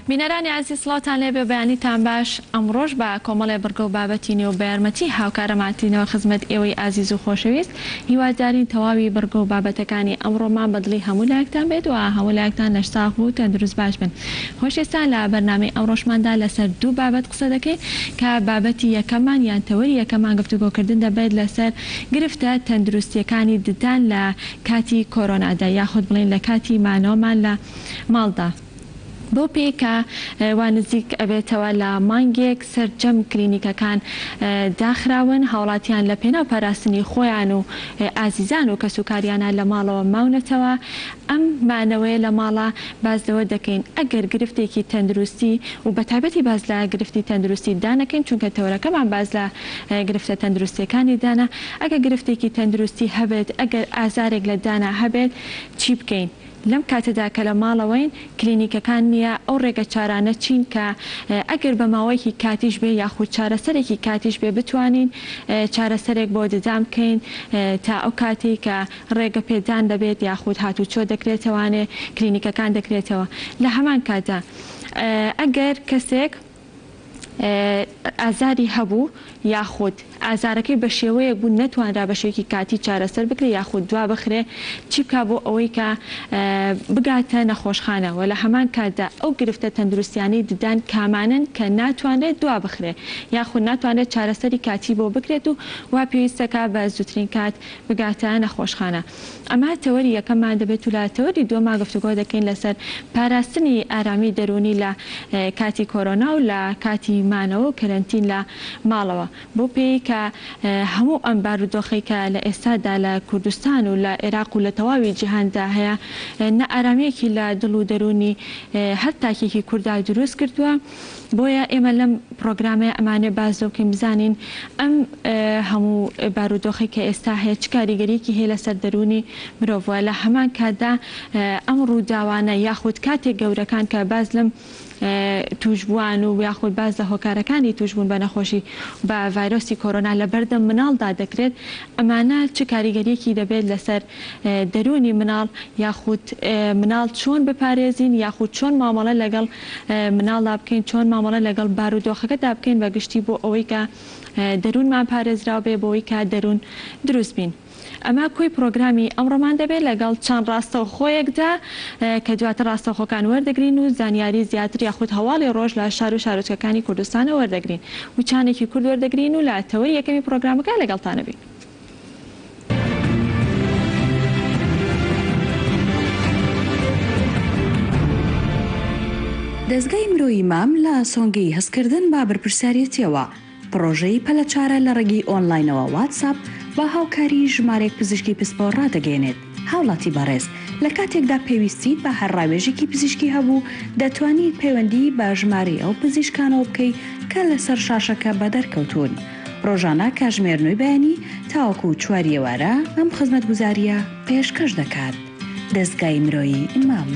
بینەرانی ئازیز سڵاوتان لێبێ بەیانیتان باش ئەمڕۆش بە کۆمەڵێ بڕگە و بابەتی نوێ و بەیارمەتی هاوکارەمان هاتینەوە خزمەت ئێوەی ئازیز و خۆشەویست هیوادارین تەواوی بڕگە و بابەتەکانی ئەمڕۆمان بە دڵی هەموو لایەکتان بێت و هەموو لایەکتان لەش ساغ و تەندروست باش بن خۆشەویستان لە بەرنامەی ئەمڕۆشماندا لەسەر دوو بابەت قسە دەکەین کە بابەتی یەکەممان یان تەوەری یەکەممان گفتوگۆکردن دەبێت لەسەر گرفتە تەندروستیەکانی ددان لە کاتی کۆرۆنادا یاخود بڵێین لە کاتی مانەوەمان لە ماڵدا. بەو پێیەی کە وا نزیک ئەبێتەوە لە مانگێک سەرجەم کلینیکەکان داخراون، هاوڵاتیان لە پێناو پاراستنی خۆیان و ئازیزان و کەسوکاریانا لە ماڵەوە ماونەتەوە، ئەم مانەوەیە لە ماڵا باس لەوە دەکەین ئەگەر گرفتێکی تەندروستی و بەتایبەتی باس لە گرفتی تەندروستی دانەکەین چونکە تەوەرەکەمان باس لە گرفتە تەندروستیەکانی دانە ئەگەر گرفتێکی تەندروستی هەبێت ئەگەر ئازارێک لە دانا هەبێت چی بکەین؟ لەم کاتەدا کە لە ماڵەوەین کلینیکەکان نییە، ئەو ڕێگە چارانە چین کە ئەگەر بە ماوەیەکی کاتیش بێ یاخود چارەسەرێکی کاتیش بێ بتوانین چارەسەرێک بۆ ددان بکەین تا ئەو کاتەی کە ڕێگە پێدان دەبێت یاخود هاتوچۆ دەکرێتەوانێ کلینیکەکان دەکرێتەوە لە هەمان کاتدا ئەگەر کەسێک ئازاری هەبوو یاخود ئازارەکەی بە شێوەیەک بوو نەتوانرا بە شێوەیەکی کاتی چارەسەر بکرێت یاخود دوابخرێ چی بکا بۆ ئەوەی کە بگاتە نەخۆشخانە وە لە هەمان کاتدا ئەو گرفتە تەندروستیانەی ددان کامانەن کە ناتوانرێت دوابخرێ یاخود ناتوانرێت چارەسەری کاتی بۆ بکرێت و وا پێویستەکا بە زووترین کات بگاتە نەخۆشخانە. ئەمە تەوەری یەکەممان دەبێت و لە تەوەری دووەما گفتوگۆ دەکەین لەسەر پاراستنی ئارامی دەروونی لە کاتی کۆرۆنا و لە کاتی مانەوە و کەرەنتین لە ماڵەوە بەو پێیەی کە هەموو ئەم بارودۆخەی کە لە ئێستادا لە کوردستان و لە ئێراق و لە تەواوی جیهاندا هەیە نائارامییەکی لە دڵ و دەروونی هەر تاکێکی کوردا دروست کردووە. بۆیە ئێمە لەم پڕۆگرامەیا ئەمانەوێ باس لەوە بکەین بزانین ئەم هەموو بارودۆخەی کە ئێستا هەیە چ کاریگەریەکی هەیە لەسەر دەروونی مرۆڤ و لە هەمان کاتدا ئەم ڕووداوانە یاخود کاتێک گەورەکان کە باس لەم تووشبووان و یاخود باس لە هۆکارەکانی تووشبوون بە نەخۆشی بە ڤایرۆسی کۆرۆنا لە بەردەم مناڵدا دەکرێت ئەمانە چ کاریگەریەکی دەبێت لەسەر دەروونی مناڵ یاخود مناڵ چۆن بپارێزین یاخود چۆن مامەڵە لەگەڵ مناڵدا بکەین چۆن مامەڵە لەگەڵ بارودۆخەکەدا بکەین بە گشتی بۆ ئەوەی کە دەروونمان پارێزراو بێ بۆ ئەوەی کە دەروون دروست بین. ئەمە کۆی پڕۆگرامی ئەمڕۆمان دەبێت لەگەڵ چەند ڕاستەوخۆیەکدا کە دواتر ڕاستەوخۆکان وەردەگرین و زانیاری زیاتر یاخود هەواڵی ڕۆژ لە شار و شارۆچکەکانی کوردستانەوە وەردەگرین وچانێکی کورت وەردەگرین و لە تەوەری یەکەمی پڕۆگرامەکە لەگەڵتانەبین. دەزگای مرۆیی مام لە سۆنگەی هەستکردن بە بەرپرسیارێتیەوە پڕۆژەی پەلەچارە لە ڕێگەی ئۆنلاینەوە واتساپ بە هاوکاری ژمارەیەک پزیشکی پسپۆڕ ڕادەگەیەنێت. هاوڵاتی بەڕێز لە کاتێکدا پێویستیت بە هەر ڕاوێژێکی پزیشکی هەبوو دەتوانیت پەیوەندی بە ژمارەی ئەو پزیشکانەوە بکەی کە لەسەر شاشەکە بەدەرکەوتوون. ڕۆژانە کاژمێر نۆی بەیانی تاوەکو چواری ئێوارە ئەم خزمەتگوزارییە پێشکەش دەکات. دەزگای مرۆیی مام.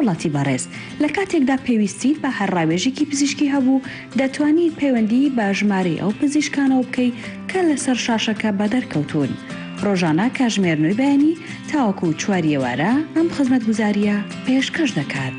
هاوڵاتی بەڕێز، لە کاتێکدا پێویستیت بە هەر ڕاوێژێکی پزیشکی هەبوو، دەتوانیت پەیوەندی بە ژمارەی ئەو پزیشکانەوە بکەی کە لەسەر شاشەکە بەدەرکەوتوون. ڕۆژانە کاژمێر نۆی بەیانی تاوەکو چواری ئێوارە ئەم خزمەتگوزارییە پێشکەش دەکات.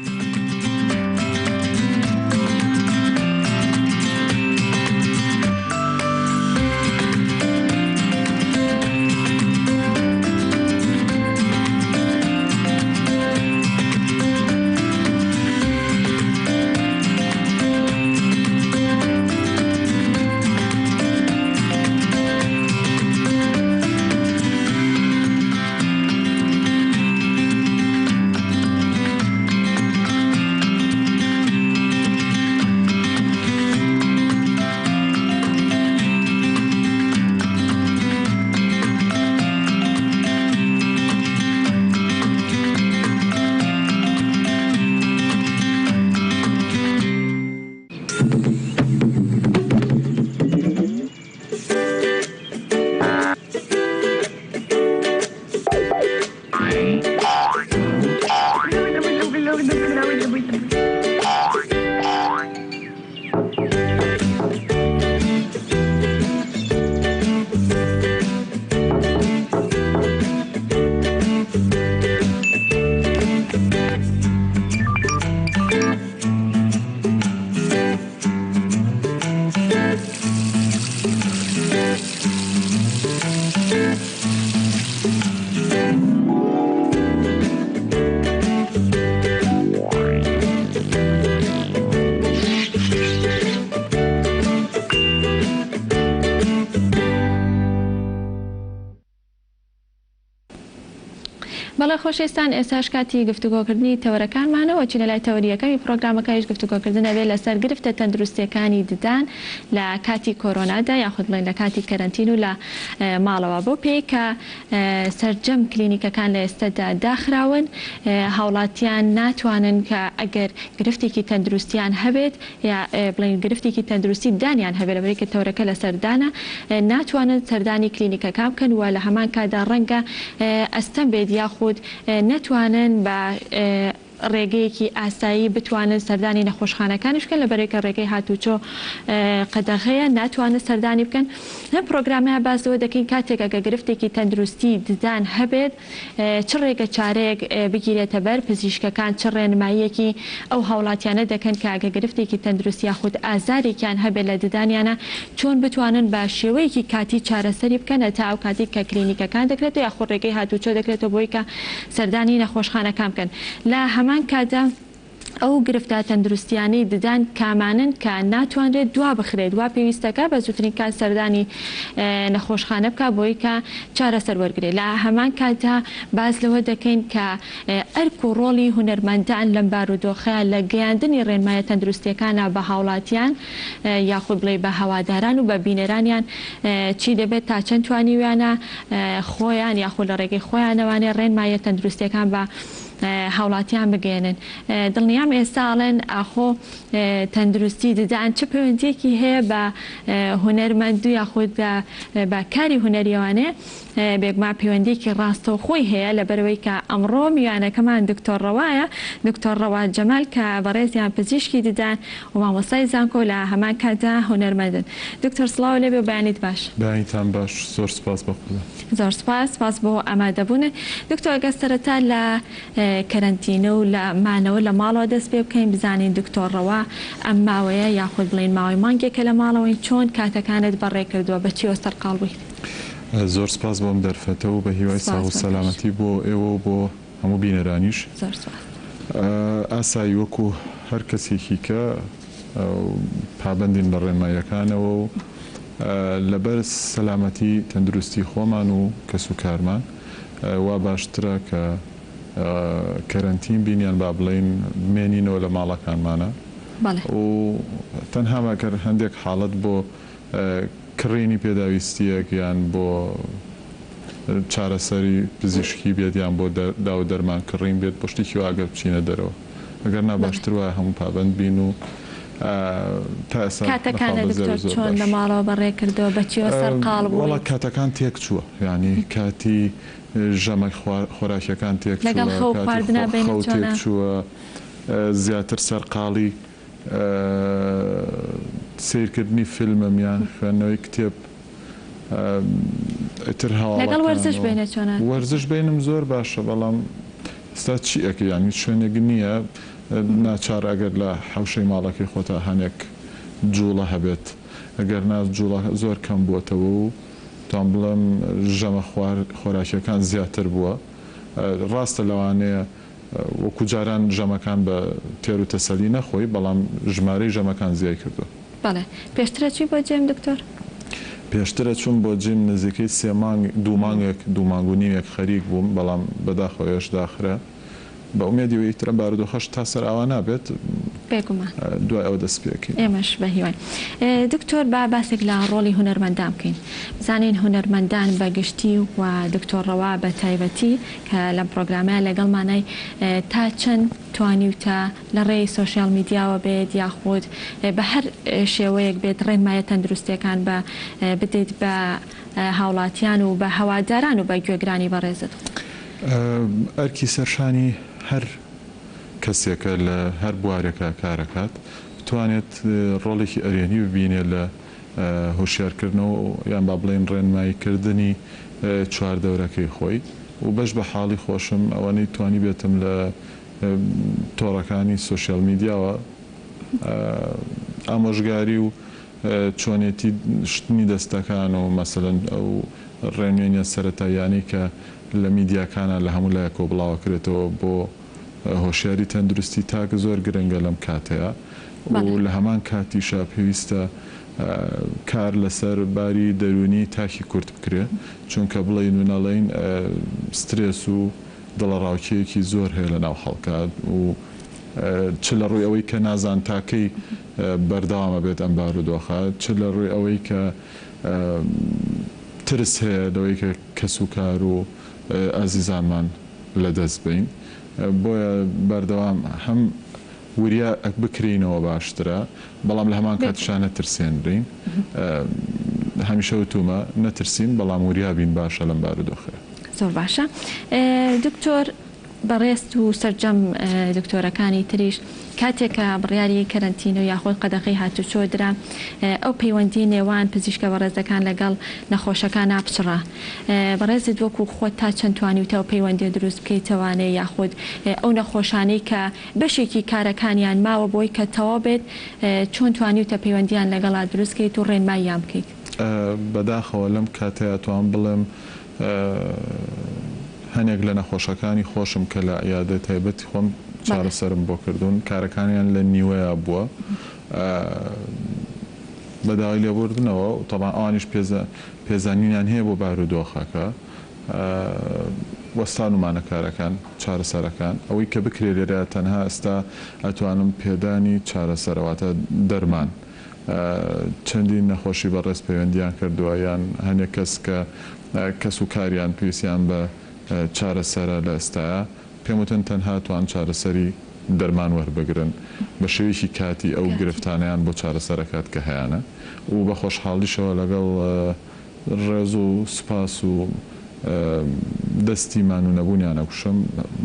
بەڵێ خۆشەویستان ئێستاش کاتی گفتوگۆکردنی تەوەرەکانمانە و ئەچینە لای تەوەری یەکەمی پڕۆگرامەکەیش گفتوگۆکردن ئەبێت لەسەر گرفتە تەندروستیەکانی ددان لە کاتی کۆرۆنادا یاخود بڵێین لە کاتی کەرەنتین و لە ماڵەوە بەو پێیەی کە سەرجەم کلینیکەکان لە ئێستەدا داخراون هاوڵاتیان ناتوانن کە ئەگەر گرفتێکی تەندروستیان هەبێت یا بڵێین گرفتێکی تەندروستی دانیان هەبێت لەبەرئەوەی کە تەوەرەکە لەسەر دانە ناتوانن سەردانی کلینیکەکان بکەن و لە هەمان کاتدا ڕەنگە ئەستەم بێت یاخود نەتوانن بە ڕێگەیەکی ئاسایی بتوانن سەردانی نەخۆشخانەکانیش بکەن لەبەرئەوەی کە ڕێگەی هاتوچۆ قەدەغەیە ناتوانن سەردانی بکەن لەم پڕۆگرامەیا باس لەوە دەکەین کاتێک ئەگەر گرفتێکی تەندروستی ددان هەبێت چ ڕێگە چارەیەک بگیرێتە بەر، پزیشکەکان چ ڕێنماییەکی ئەو هاوڵاتیانە دەکەن کە ئەگەر گرفتێکی تەندروستی یاخود ئازارێکیان هەبێت لە ددانیانا چۆن بتوانن بە شێوەیەکی کاتی چارەسەری بکەن تا ئەو کاتەی کە کلینیکەکان دەکرێتەوە یاخود ڕێگەی هاتوچۆ دەکرێتەوە بۆی کە سەردانی نەخۆشخانەکان بکەن لە هەمان کاتدا ئەو گرفتە تەندروستیانەی ددان کامانەن کە ناتوانرێت دوابخرێت وا پێویستەکە بە زووترین کات سەردانی نەخۆشخانە بکات بۆی کە چارەسەر وەرگرێت لە هەمان کاتدا باس لەوە دەکەین کە ئەرک و ڕۆڵی هونەرمەندان لەم بارودۆخە لە گەیاندنی ڕێنمایە تەندروستیەکانە بە هاوڵاتیان یاخود بڵێی بە هەواداران و بە بینەرانیان چی دەبێت تا چەند توانیویانە خۆیان یاخود لە ڕێگەی خۆیانەوانێ ڕێنماییە تەندروستیەکان بە هاوڵاتیان بگەیەنن. دڵنیام ئێستا ئەڵێن ئاخۆ تەندروستی ددان چ پەیوەندیەکی هەیە بە هونەرمەند و یاخود بە کاری هونەریەوانێ؟ بێگومان پەیوەندیەکی ڕاستەوخۆی هەیە لەبەرئەوەی کە ئەمڕۆ میوانەکەمان دکتۆر ڕەوایە، دکتۆر ڕەوا جەمال کە بەڕێزیان پزیشکی ددان و مامۆستای زانکۆ لە هەمان کاتدا هونەرمەندن. دکتۆر سڵاو لێبێ و بەیانیت باش. بەیانیتان باش زۆر سوپاس بۆ خودا. زۆر سوپاس، سوپاس بۆ ئامادەبوونت. دکتۆر ئەگەر سەرەتا لە کەرەنتینە و لە مانەوە لە ماڵەوە دەست پێ بکەین بزانین دکتۆر ڕەوا ئەم ماوەیە یاخود بڵێین ماوەی مانگێکە لە ماڵەوەین چۆن کاتەکانت بەڕێ کردووە بە چیەوە سەرقاڵ بوویت؟ زۆر سوپاس بۆ ئەم دەرفەتە و بە هیوای سوپاس ساغ و بۆ تۆش. سەلامەتی بۆ ئێوە و بۆ هەموو بینەرانیش. زۆر سوپاس. ئاسایی وەکو هەر کەسێکی کە پابەندین بە ڕێنماییەکانەوە و لەبەر سەلامەتی تەندروستی خۆمان و کەسوکارمان وا باشترە کە کەرەنتین بین یان با بڵێین بمێنینەوە لە ماڵەکانمانا و تەنها مەگەر هەندێک حاڵەت بۆ کڕینی پێداویستییەک یان بۆ چارەسەری پزیشکی بێت یان بۆ داو دەرمان کڕین بێت بۆ شتێکی وا ئەگەر بچینە دەرەوە ئەگەر نا باشتر وایە هەموو پابەند بین و تا ئێستا کاتەکانت لە خاڵ دکتۆر زۆر زۆر چۆن باش. لە ماڵەوە بەڕێ کردووە بە چیەوە سەرقاڵ وەڵا بوویت؟ کاتەکان تێک چووە یانی کاتی ژەمە خۆراکیەکان تێک لەگەڵ چووە خەو کاتی خواردنا بەینت خەو تێک چۆنە؟ چووە زیاتر سەرقاڵی سەیرکردنی فیلمم یان خوێندنەوەی کتێب ئیتر لەگەڵ هەواڵەکان وەرزش و بەینت چۆنە؟ وەرزش بەینم زۆر باشە بەڵام ئێستا چی ئەکەی یانی هیچ شوێنێک نییە ناچار ئەگەر لە حەوشەی ماڵەکەی خۆتا هەنێک جوڵە هەبێت ئەگەر نا جوڵە زۆر کەم بووەتەوە و توام بڵێم ژەمە خۆراکیەکان زیاتر بووە ڕاستە لەوانەیە وەکو جاران ژەمەکان بە تێر و تەسەلی نەخۆی بەڵام ژمارەی ژەمەکان زیای کردووە. بەڵێ پێشتر ئەچووی بۆ جێم دکتۆر؟ پێشتر ئەچووم بۆ جیم نزیکەی سێ مانگ دوو مانگێک دوو مانگ و نیوێک خەریک بووم بەڵام بەداخەوە ئێش داخرا بە ئومێدی ئەوەی ئیتر ئەم بارودۆخەش تا سەر ئاوا نابێت بێگومان. دوای ئەوە دەست پێ ئەکەین. ئێمەش بە هیواین. دکتۆر با باسێک لە ڕۆڵی هونەرمەندان بکەین بزانین هونەرمەندان بە گشتی و دکتۆر ڕەوا بە تایبەتی کە لەم پڕۆگرامەیا لەگەڵمانای تا چەند توانیوتە لە ڕێی سۆشیال میدیاوە بێت یاخود بە هەر شێوەیەک بێت ڕێنمایە تەندروستیەکان بە بدەیت بە هاوڵاتیان و بە هەواداران و بە گوێگرانی بەڕێزت. ئەرکی سەرشانی هەر کەسێکە لە هەر بوارێکا کارەکات بتوانێت ڕۆڵێکی ئەرێنی ببینێت لە هۆشیارکردنەوە یان با بڵێین ڕێنماییکردنی چواردەورەکەی خۆی و بەش بە حاڵی خۆشم ئەوەنەی توانیبێتم لە تۆڕەکانی سۆشیال میدیاوە ئامۆژگاری و چۆنێتی شتنی دەستەکان و مەسەلەن ئەو ڕێنوێنیە سەرەتاییانەی کە لە میدیاکانا لە هەموو لایەکەوە بڵاوەکرێتەوە بۆ هۆشیاری تەندروستی تاک زۆر گرنگە لەم کاتەیا و لە هەمان کاتیشا پێویستە کار لەسەر باری دەروونی تاکی کورد بکرێ چونکە بڵێین و نەڵێین سترێس و. دڵەڕاوکێیەکی زۆر هەیە لە ناو خەڵکا و چ لە ڕووی ئەوەی کە نازان تا کەی بەردەوام ئەبێت ئەم بارودۆخە، چ لە ڕووی ئەوەی کە ترس هەیە لەوەی کە کەسوکار و ئازیزانمان لە دەست بەین. بۆیە بەردەوام هەم وریا بکرێینەوە باشترە، بەڵام لە هەمان کاتیشا نەترسێنرێین. هەمیشە وتومە نەترسین بەڵام وریا بین باشە لەم بارودۆخەیا. زۆر باشە دکتۆر بەڕێزت و سەرجەم دکتۆرەکانی تریش کاتێک کە بڕیاری کەرەنتینە و یاخود قەدەغەی هاتوچۆ درا ئەو پەیوەندی نێوان پزیشکە بەڕێزەکان لەگەڵ نەخۆشەکانا پچڕا بەڕێزت وەکو خۆت تا چەند توانیوتە ئەو پەیوەندیە دروست بکەیتەوانێ یاخود ئەو نەخۆشانەی کە بەشێکی کارەکانیان ماوە بۆی کە تەواو بێت چۆن توانیوتە پەیوەندیان لەگەڵا دروست کەیت و ڕێنماییان بکەیت؟ بەداخەوە لەم کاتەیا توام بڵێم هەنێک لە نەخۆشەکانی خۆشم کە لە عیادەی تایبەتی خۆم چارەسەرم بۆ کردوون کارەکانیان لە نیوەیا بووە بە داوای لێبوردنەوە و تەبعەن ئەوانیش پێزانینیان هەیە بۆ بارودۆخەکە وەستانومانە کارەکان چارەسەرەکان ئەوەی کە بکرێ لێرە تەنها ئێستا ئەتوانم پێدانی چارەسەرە واتە دەرمان چەندین نەخۆشی بەڕێز پەیوەندیان کردووە یان هەنێک کەس کە کەس و کاریان پێویستیان بە چارەسەرە لە ئێستایا پێم وتن تەنها توان چارەسەری دەرمان وەربگرن بە شێوەیەکی کاتی ئەو گرفتانەیان بۆ چارەسەر ئەکات کە هەیانە و بە خۆشحاڵیشەوە لەگەڵ ڕێز و سوپاس و دەستی مانوو نەبوونیان ئەکوشم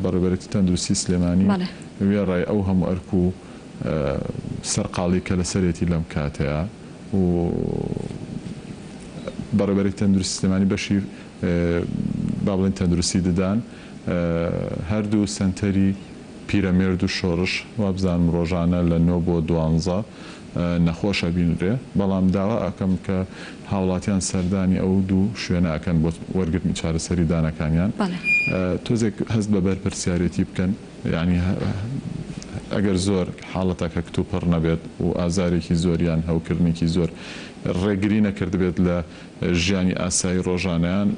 بەڕێوبەرێتی تەندروستی سلێمانی وێڕای ئەو هەموو ئەرک و سەرقاڵی کە لەسەرێتی لەم کاتەیا و بەڕێوبەرێتی تەندروستی سلێمانی بەشی با بڵێین تەندروستی ددان هەردوو سەنتەری پیرەمێرد و شۆڕش وابزانم ڕۆژانە لە نۆ بۆ دوانزە نەخۆش ئەبینرێ بەڵام داوا ئەکەم کە هاوڵاتیان سەردانی ئەو دوو شوێنە ئەکەن بۆ وەرگرتنی چارەسەری دانەکانیان تۆزێک هەست بە بەرپرسیارێتی بکەن یانی ئەگەر زۆر حاڵەتەکە کتوپڕ نەبێت و ئازارێکی زۆر یان هەوکردنێکی زۆر ڕێگری نەکردبێت لە ژیانی ئاسایی ڕۆژانەیان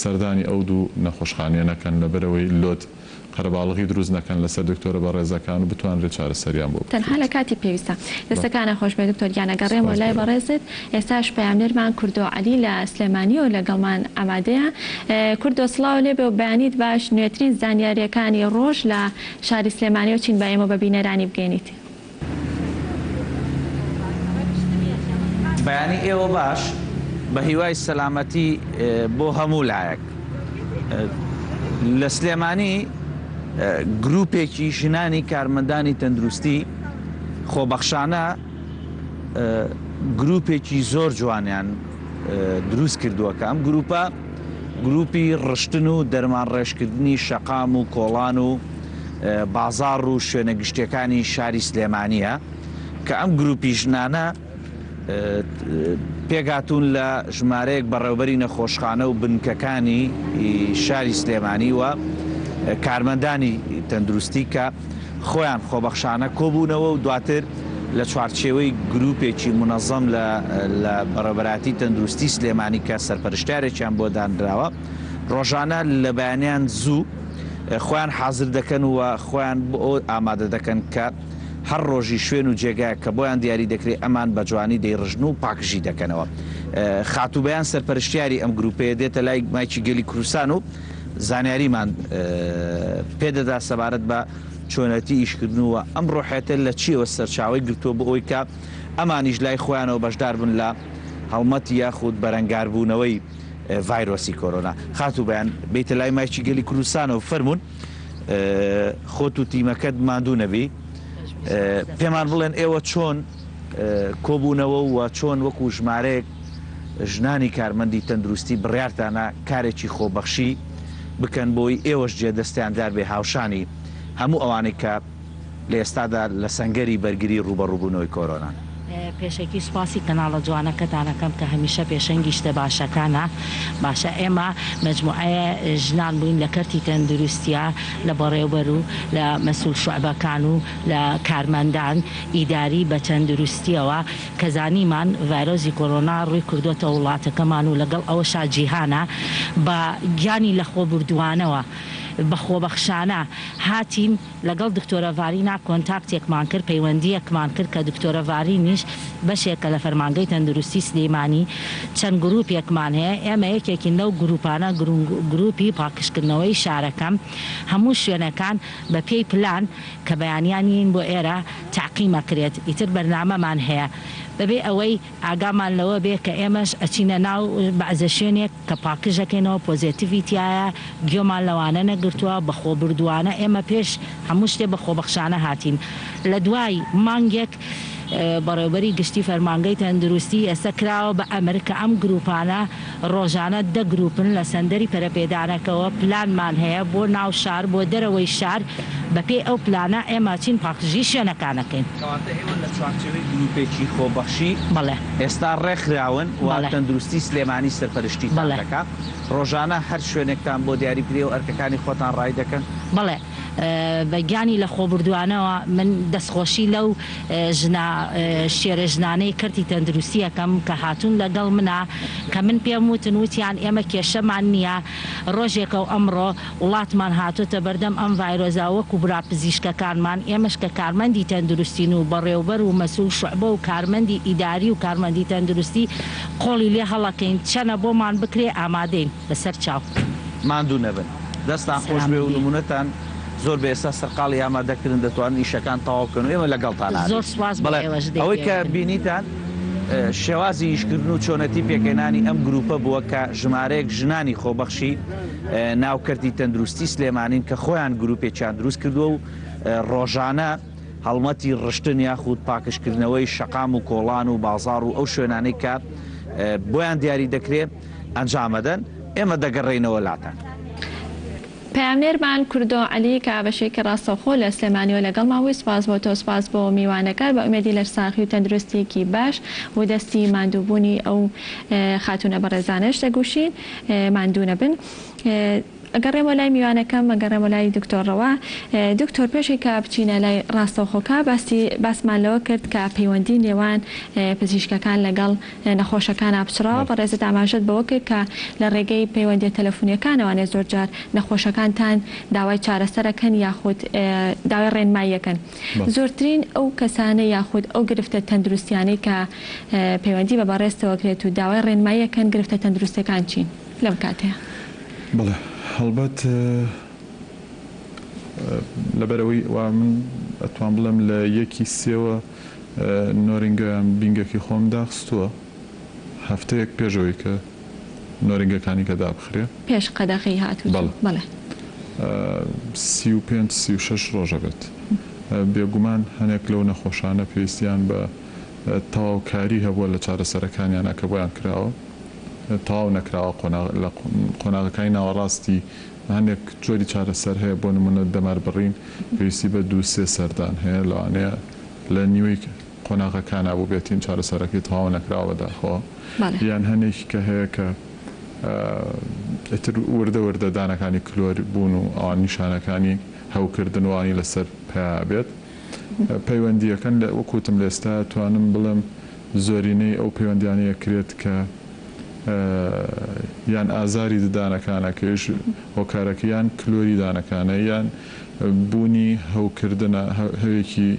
سەردانی ئەو دوو نەخۆشخانەیە نەکەن لەبەرئەوەی لۆد قەرەباڵغی دروست نەکەن لەسەر دکتۆرە بەڕێزەکان و بتوانرێت چارەسەریان بۆ تەنها بکرێت. لە کاتی پێویستە. دەستەکانت خۆش بێت دکتۆر گیان ئەگەڕێمەوە سوپاس لای بۆ. بەڕێزت ئێستاش پەیامنێرمان کوردۆ عەلی لە سلێمانیەوە لەگەڵمان ئامادەیە کوردۆ سڵاو لێبێ و بەیانیت باش نوێترین زانیاریەکانی ڕۆژ لە شاری سلێمانیەوە چین با ئێمە بە بینەرانی بگەینیت. بەیانی ئێوە باش بەهیوای سەلامەتی بۆ هەموو لایەک. لە سلێمانی گروپێکی ژنانی کارمەندانی تەندروستی خۆبەخشانە گروپێکی زۆر جوانیان دروست کردووە کە ئەم گروپە گروپی ڕشتن و دەرمان ڕێژکردنی شەقام و کۆڵان و بازاڕ و شوێنە گشتیەکانی شاری سلێمانیە کە ئەم گروپی ژنانە پێکهاتوون لە ژمارەیەک بەڕێوبەری نەخۆشخانە و بنکەکانی شاری سلێمانی و کارمەندانی تەندروستی کە خۆیان خۆبەخشانە کۆبوونەوە و دواتر لە چوارچێوەی گروپێکی مونەزەم لە لە بەڕێوبەرایەتی تەندروستی سلێمانی کە سەرپەرشتیارێکیان بۆ دانراوە ڕۆژانە لە بەیانیان زوو خۆیان حازر دەکەن و خۆیان بۆ ئەوە ئامادە دەکەن کە هەر ڕۆژی شوێن و جێگایەک کە بۆیان دیاری دەکرێ ئەمان بە جوانی دەیڕژن و پاکژی دەکەنەوە. خاتوو بەیان سەرپەرشتیاری ئەم گرووپەیە دێتە لای مایکی گەلی کوردستان و زانیاریمان پێ دەدا سەبارەت بە چۆنێتی ئیشکردن و ئەم ڕۆحیەتە لە چیەوە سەرچاوەی گرتووە بۆ ئەوەی کە ئەمانیش لای خۆیانەوە بەشدار بن لە هەڵمەتی یاخود بەرەنگاربوونەوەی ڤایرۆسی کۆرۆنا. خاتوو بەیان بێیتە لای مایکی گەلی کوردستانەوە فەرموون. خۆت و تیمەکەت ماندوو نەبی. پێمان بڵێن ئێوە چۆن کۆبوونەوە و چۆن وەکو ژمارەیەک ژنانی کارمەندی تەندروستی بڕیارتانە کارێکی خۆبەخشی بکەن بۆی ئێوەش جێ دەستیان دیار بێ هاوشانی هەموو ئەوانەی کە لە ئێستادا لە سەنگەری بەرگری ڕووبەڕووبوونەوەی کۆرۆنان. پێشەکی سوپاسی کەناڵە جوانەکەتان ئەکەم کە هەمیشە پێشەنگی شتە باشەکانە باشە ئێمە مەجموعەیە ژنان بووین لە کەرتی تەندروستیا لە بەڕێوبەر و لە مەسول شوعبەکان و لە کارمەندان ئیداری بە تەندروستیەوە کە زانیمان ڤایرۆسی کۆرۆنا ڕووی کردۆتە وڵاتەکەمان و لەگەڵ ئەوەشا جیهانە بە گیانی لەخۆبوردووانەوە. بە خۆبەخشانە هاتین لەگەڵ دکتۆرە ڤارینا کۆنتاکتێکمان کرد، پەیوەندییەکمان کرد کە دکتۆرە ڤارینیش بەشێکە لە فەرمانگەی تەندروستی سلیمانی، چەند گروپێکمان هەیە، ئێمە یەکێکین لەو گروپانە، گروپی پاکژکردنەوەی شارەکە، هەموو شوێنەکان بە پێی پلان کە بەیانیان یین بۆ ئێرە تەعقیم ئەکرێت، ئیتر بەرنامەمان هەیە بەبێ ئەوەی ئاگامان لەوە بێ کە ئێمەش ئەچینە ناو بەعزە شوێنێک کە پاکژ ئەکەینەوە پۆزێتیڤی تیایە گوێمان لەوانە نەگرتووە بە خۆبردووانە ئێمە پێش هەموو شتێ بە خۆبەخشانە هاتین لە دوای مانگێک بەڕێوبەری گشتی فەرمانگەی تەندروستی ئێستا کراوە بە ئەمر کە ئەم گروپانە ڕۆژانە دە گروپن لە سەندەری پەرەپێدانەکەوە پلانمان هەیە بۆ ناو شار بۆ دەرەوەی شار بەپێی ئەو پلانە ئێمە ئەچین پاکژی شوێنەکان ئەکەین. کەواتە ئێوە لە چوارچێوەی گروپێکی خۆبەخشی بەڵێ. ئێستا ڕێکخراون و بەڵێ. تەندروستی سلێمانی سەرپەرشتیتان بەڵێ. دەکا، ڕۆژانە هەر شوێنێکتان بۆ دیاری بکرێ و ئەرکەکانی خۆتان ڕایی دەکەن؟ بەڵێ بە گیانی لە خۆبوردوانەوە من دەستخۆشی لەو ژنە شێرە ژنانەی کەرتی تەندروستی ئەکەم کە هاتوون لەگەڵ منا کە من پێم وتن وتیان ئێمە کێشەمان نییە ڕۆژێکە و ئەمڕۆ وڵاتمان هاتۆتە بەردەم ئەم ڤایرۆزە وەکو برا پزیشکەکانمان ئێمەش کە کارمەندی تەندروستین و بەڕێوبەر و مەسول شوعبە و کارمەندی ئیداری و کارمەندی تەندروستی قۆڵی لێ هەڵەکەین چەنە بۆمان بکرێ ئامادەین بەسەر چاو. ماندوو نەبن. دەستتان خۆش سەلامەت بێ و بی. نمونەتان زۆر بێ ئێستا سەرقاڵی ئامادە کردن دەتوانن ئیشەکان تەواو بکەن و ئێمە لەگەڵتان زۆر ئەبین. سوپاس بۆ بەڵێ ئێوەش دەی ئەوەی کە پێوە بن. بینیتان شێوازی ئیشکردن و چۆنێتی پێکهێنانی ئەم گروپە بووە کە ژمارەیەک ژنانی خۆبەخشی ناو کەرتی تەندروستی سلێمانین کە خۆیان گروپێکیان دروست کردووە و ڕۆژانە هەڵمەتی ڕشتن یاخود پاکژکردنەوەی شەقام و کۆڵان و بازاڕ و ئەو شوێنانەی کە بۆیان دیاری دەکرێ ئەنجامەدەن، ئێمە دەگەڕێینەوە لاتان. پەیامنێرمان کوردۆ عەلی کە بەشێکی ڕاستەوخۆ لە سلێمانیەوە لەگەڵمان بووی سوپاس بۆ تۆ سوپاس بۆ میوانەکەت بە ئومێدی لەشساغی و تەندروستیەکی باش و دەستی ماندووبوونی ئەو خاتوونە بەڕێزانەش دەگوشین ماندوو نەبن. ئەگەڕێمەوە لای میوانەکەم ئەگەڕێمەوە لای دکتۆر ڕەوا دکتۆر پێشی کە بچینە لای ڕاستەوخۆکە باسی باسمان لەوە کرد کە پەیوەندی نێوان پزیشکەکان لەگەڵ نەخۆشەکانا پچڕاوە بەڕێزت ئاماژەت بەوە کرد کە لە ڕێگەی پەیوەندیە تەلەفونیەکانەوانێ زۆر جار نەخۆشەکانتان داوای چارەسەرەکەن یاخود داوای ڕێنماییەکەن زۆرترین ئەو کەسانە یاخود ئەو گرفتە تەندروستیانەی کە پەیوەندی بە بەڕێزتەوە کرێت و داوای ڕێنماییەکەن گرفتە تەندروستیەکان چین لەم کاتەیا؟ بەڵێ هەڵبەت لەبەرئەوەی وا من ئەتوان بڵێم لە یەکی سێوە نۆرینگە یان بینگەکی خۆم داخستووە هەفتەیەک پێش ئەوەی کە نۆرینگەکانی کە دابخرێ. پێش قەدەغەی هاتوچۆ بەڵێ. بەڵێ. 35 36 ڕۆژ ئەبێت. بێگومان هەنێک لەو نەخۆشانە پێویستیان بە تەواوکاری هەبووە لە چارەسەرەکانیانا کە بۆیان کراوە تەواو نەکراوە قۆناغ لە قۆناغەکانی ناوەڕاستی هەندێک جۆری چارەسەر هەیە بۆ نموونە دەماربڕین پێویستی بە دوو سێ سەردان هەیە لەوانەیە لە نیوەی قۆناغەکانا بووبێتین چارەسەرەکەی تەواو نەکراوە بەداخەوە یان هەنێکی کە هەیە کە ئیتر وردە وردە دانەکانی کلۆر بوون و ئەوان نیشانەکانی هەوکردن وانی لەسەر پەیا بێت پەیوەندییەکەن لە وەک وتم لە ئێستا توانم بڵێم زۆرینەی ئەو پەیوەندیانە ئەکرێت کە یان ئازاری ددانەکانە کە یش هۆکارەکە یان کلۆری دانەکانە یان بوونی هەوکردنە هەوێکی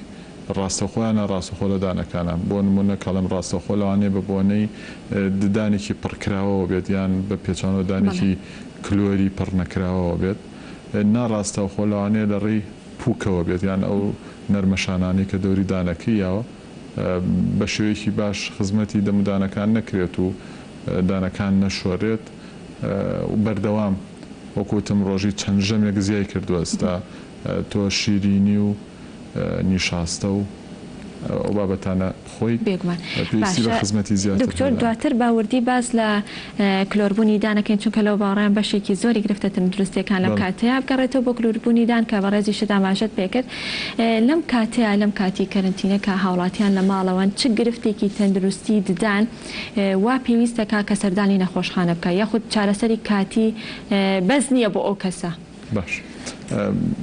ڕاستەوخۆ یان ناڕاستەوخۆ لە دانەکانە بۆ نموونە کەڵێم ڕاستەوخۆ لەوانەیە بە بۆنەی ددانێکی پڕکراوەوە بێت یان بە پێچەوانەوە دانێکی کلۆری پڕنەکراوەوە بێت ناڕاستەوخۆ لەوانەیە لە ڕێی پووکەوە بێت یان ئەو نەرمەشانانەی کە دەوری دانەکەی یاوە بە شێوەیەکی باش خزمەتی دەم و دانەکان نەکرێت و دانەکان نەشۆرێت و بەردەوام وەکو وتم ڕۆژی چەند ژەمێک زیای کردووە ئێستا تۆ شیرینی و نیشاستە و ئەو بابەتانە بخۆی بێگومان پێویستی بە باشە خزمەتی زیاتر دکتۆر هەیە. دواتر بە وردی باس لە کلۆربوونی دان ئەکەین چونکە لەو باوەڕایم بەشێکی زۆری گرفتە تەندروستیەکان لەم بەڵێ. کاتەیا بگەڕێتەوە بۆ کلوربوونی دان کە بەڕێزیشت ئاماژەت پێکرد لەم کاتەیا لەم کاتی کەرنتینە کە هاوڵاتیان لە ماڵەوەن چ گرفتێکی تەندروستی ددان وا پێویستە کا کە سەردانی نەخۆشخانە بکا یاخود چارەسەری کاتی بەس نیە بۆ ئەو کەسە؟ باش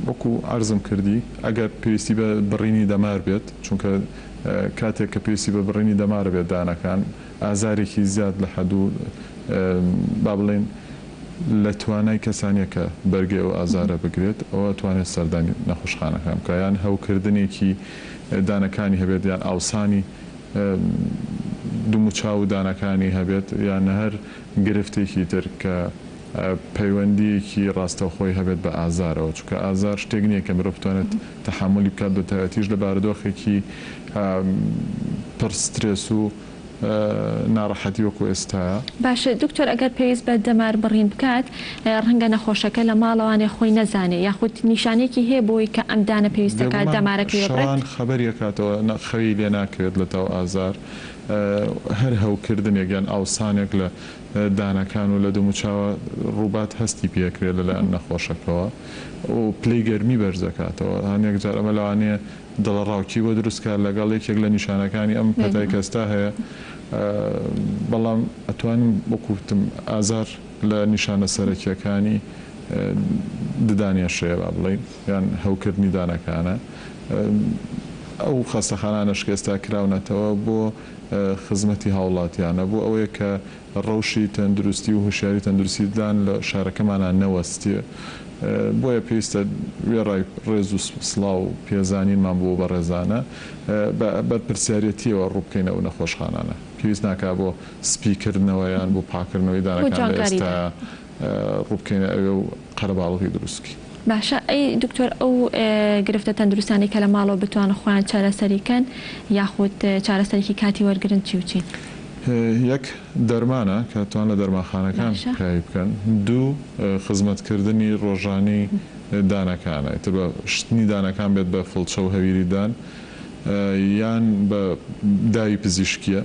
وەکو عەرزم کردی ئەگەر پێویستی بە بڕینی دەمار بێت چونکە کاتێک کە پێویستی بە بڕینی دەمارە بێت دانەکان ئازارێکی زیاد لە حەد و با بڵێین. لە توانای کەسا نیە کە بەرگەی ئەو ئازارە بگرێت ئەوە ئەتوانێت سەردانی نەخۆشخانەکان بکات یان هەوکردنێکی دانەکانی هەبێت یان ئاوسانی دموچاو و دانەکانی هەبێت یان هەر گرفتێکی تر کە پەیوەندییەکی ڕاستەوخۆی هەبێت بە ئازارەوە، چونکە ئازار شتێک نییە کە مرۆڤ بتوانێت تەحەمولی بکات بە تایبەتیش لە بارودۆخێکی پڕ سترێس و ناڕەحەتی وەکو ئێستایە. باشە دکتۆر ئەگەر پێویست بە دەمار بڕین بکات ڕەنگە نەخۆشەکە لە ماڵەوانێ خۆی نەزانێ یاخود نیشانەیەکی هەیە بۆی کە ئەم دانە پێویستەکات بێگومان دەمارەکەی ببڕێت؟ شەوان خەبەری ئەکاتەوە خەوی لێ ناکەوێت لەتاو ئازار هەر هەوکردنێک یان ئاوسانێک لە دانەکان و لە دەموچاوە ڕووبات هەستی پێکرێت لەلایەن نەخۆشەکەوە و پلەی گەرمی بەرزدەکاتەوە هەنێک جار ئەمە لەوانەیە دڵەڕاوکی بۆ دروست کات لەگەڵ یەکێک لە نیشانەکانی ئەم پەتای کە ئێستا هەیە بەڵام ئەتوانم وەکو وتم ئازار لە نیشانە سەرەکیەکانی ددان ێشەیە با بڵێین یان هەوکردنی دانەکانە ئەو خەستەخانانەش کە ئێستا کراونەتەوە بۆ خزمەتی هاوڵاتیانە بۆ ئەوەیە کە ڕەوشی تەندروستی و هۆشیاری تەندروستی ددان لە شارەکەمانا نەوەستێ بۆیە پێویستە وێڕای ڕێز و سڵاو و پێزانینمان بۆ بەڕێزانە بە بەرپرسیارێتیەوە ڕووبکەینە ئەو نەخۆشخانانە پێویست ناکا بۆ سپی کردنەوە یان بۆ پاکردنەوەی بۆ دانەکان لە جوانکاری دان. ئێستایا ڕووبکەینە ئەوێ و قەرەباڵغی دروست بکەین. باشە ئەی دکتۆر ئەو گرفتە تەندروستانەی کە لە ماڵەوە بتوانن خۆیان چارەسەری کەن یاخود چارەسەرێکی کاتی وەرگرن چی و چین؟ یەک، دەرمانە کە توان لە دەرمانخانەکان باشە. پەیای بکەن. دوو، خزمەتکردنی ڕۆژانەی دانەکانە، ئیتر بە شتنی دانەکان بێت بە فڵچە و هەویری دان یان بە داوی پزیشکییە،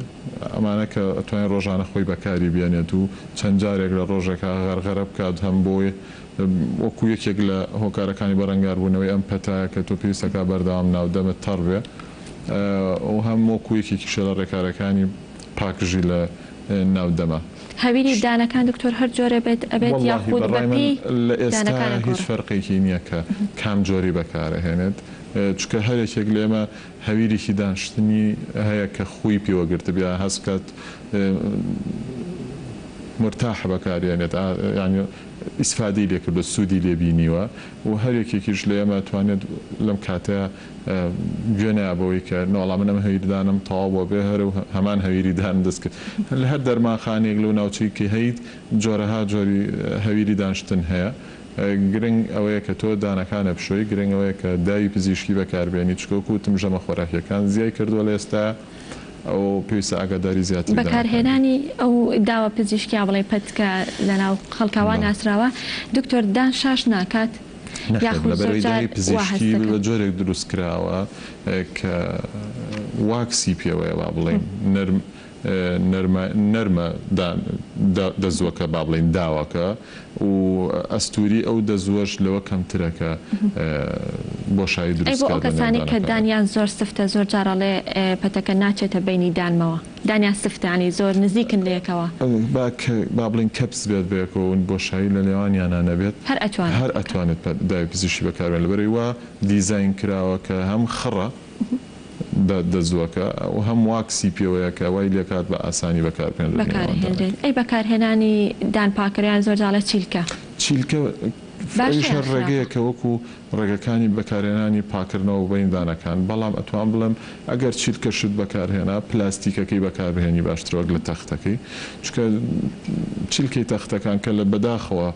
ئەمانە کە ئەتوانێت ڕۆژانە خۆی بەکاری بێنێت و چەند جارێک لە ڕۆژێکا غەرغەرە بکات هەم بۆی وەکو یەکێک لە هۆکارەکانی بەرەنگاربوونەوەی ئەم پەتایە کە تۆ پێویستەکا بەردەوام ناودەمت تەڕ بێ و هەم وەکو یەکێکیشە لە ڕێکارەکانی پاکژی لە ناو دەما. هەویری دانەکان دکتۆر هەر جۆرێ بێت ئەبێت وەڵاهی یاخود بە ڕای من بەپێی لە ئێستا دانەکان هیچ ئەگۆڕێ؟ فەرقێکی نییە کە کام جۆری بەکارئەهێنێت چونکە هەر یەکێک لە ئێمە هەویرێکی دانشتنی هەیە کە خووی پێوە گرتبێ هەست بکات مورتاحە بەکاریێنێت یانی ئیسفادەی لێ کردووە سوودی لێ بینیوە و هەر یەکێکیش لە ئێمە توانێت لەم کاتەیا گوێ نەیا بەوەی کە نەوەڵا من ئەم هەویری دانم تەواو بووە بێ هەر هەمان هەویری دانم دەست کرد لە هەر دەرمانخانەیەک لەو ناوچەی کە هەیت جۆرەها جۆری هەویری دانشتن هەیە گرنگ ئەوەیە کە تۆ دانەکانە بشۆی گرنگ ئەوەیە کە داوی پزیشکی بەکاربێنی چونکە وەکو وتم ژەمە خۆراکیەکان زیای کردووە لە ئێستایا ئەو پێویستە ئاگاداری زیاتری دانەکان بیت. بەکارهێنانی ئەو داوە پزیشکیە بڵێ پەتکە لەناو خەڵکا وا بەڵێ. ناسراوە دکتۆر دان شاش ناکات نەخێر یاخود زۆر لەبەرئەوەی جار داوی وا پزیشکی هەست دەکەن. بە جۆرێک دروست کراوە کە واکسی پێوەیە با بڵێین نەرم نەرمە نەرمە دەزووەکە با بڵێین داوەکە و ئەستووری ئەو دەزووەش لەوە کەمترە کە بۆشایی ئەی دروست بۆ ئەو بکات لە نێو کەسانەی کە دانەکاندا. دانیان زۆر سفتە زۆر جار ئەڵێ پەتەکە ناچێتە بەینی دانمەوە دانیان سفتە یانی زۆر نزیکن لەیەکەوە. با کە با بڵێین کەپس بێت بەیەکەوە و بۆشایی لە نێوانیانا نەبێت هەر ئەتوانێت هەر بکات. ئەتوانێت داوی پزیشکی بەکاربێنێت لەبەرئەوەی وا دیزاین کراوە کە هەم خڕە دەزووەکە و هەم واکسی پێوەیە کە وای لێکات بە ئاسانی بەکاربهێنرێت نێوان بەکارهێنرێت. دانەکان. ئەی بەکارهێنانی دان پاکەرەیان زۆر جاڵە چیلکە. چیلکە باشە ئەویش یان هەر خراپە؟ ڕێگەیەکە وەکو ڕێگەکانی بەکارهێنانی پاکردنەوە بین دانەکان بەڵام ئەتوان بڵێم ئەگەر چیلکەشت بەکارهێنا پلاستیکەکەی بەکاربهێنی باشترە وەک لە تەختەکەی چونکە چیلکەی تەختەکان کە لە بەداخەوە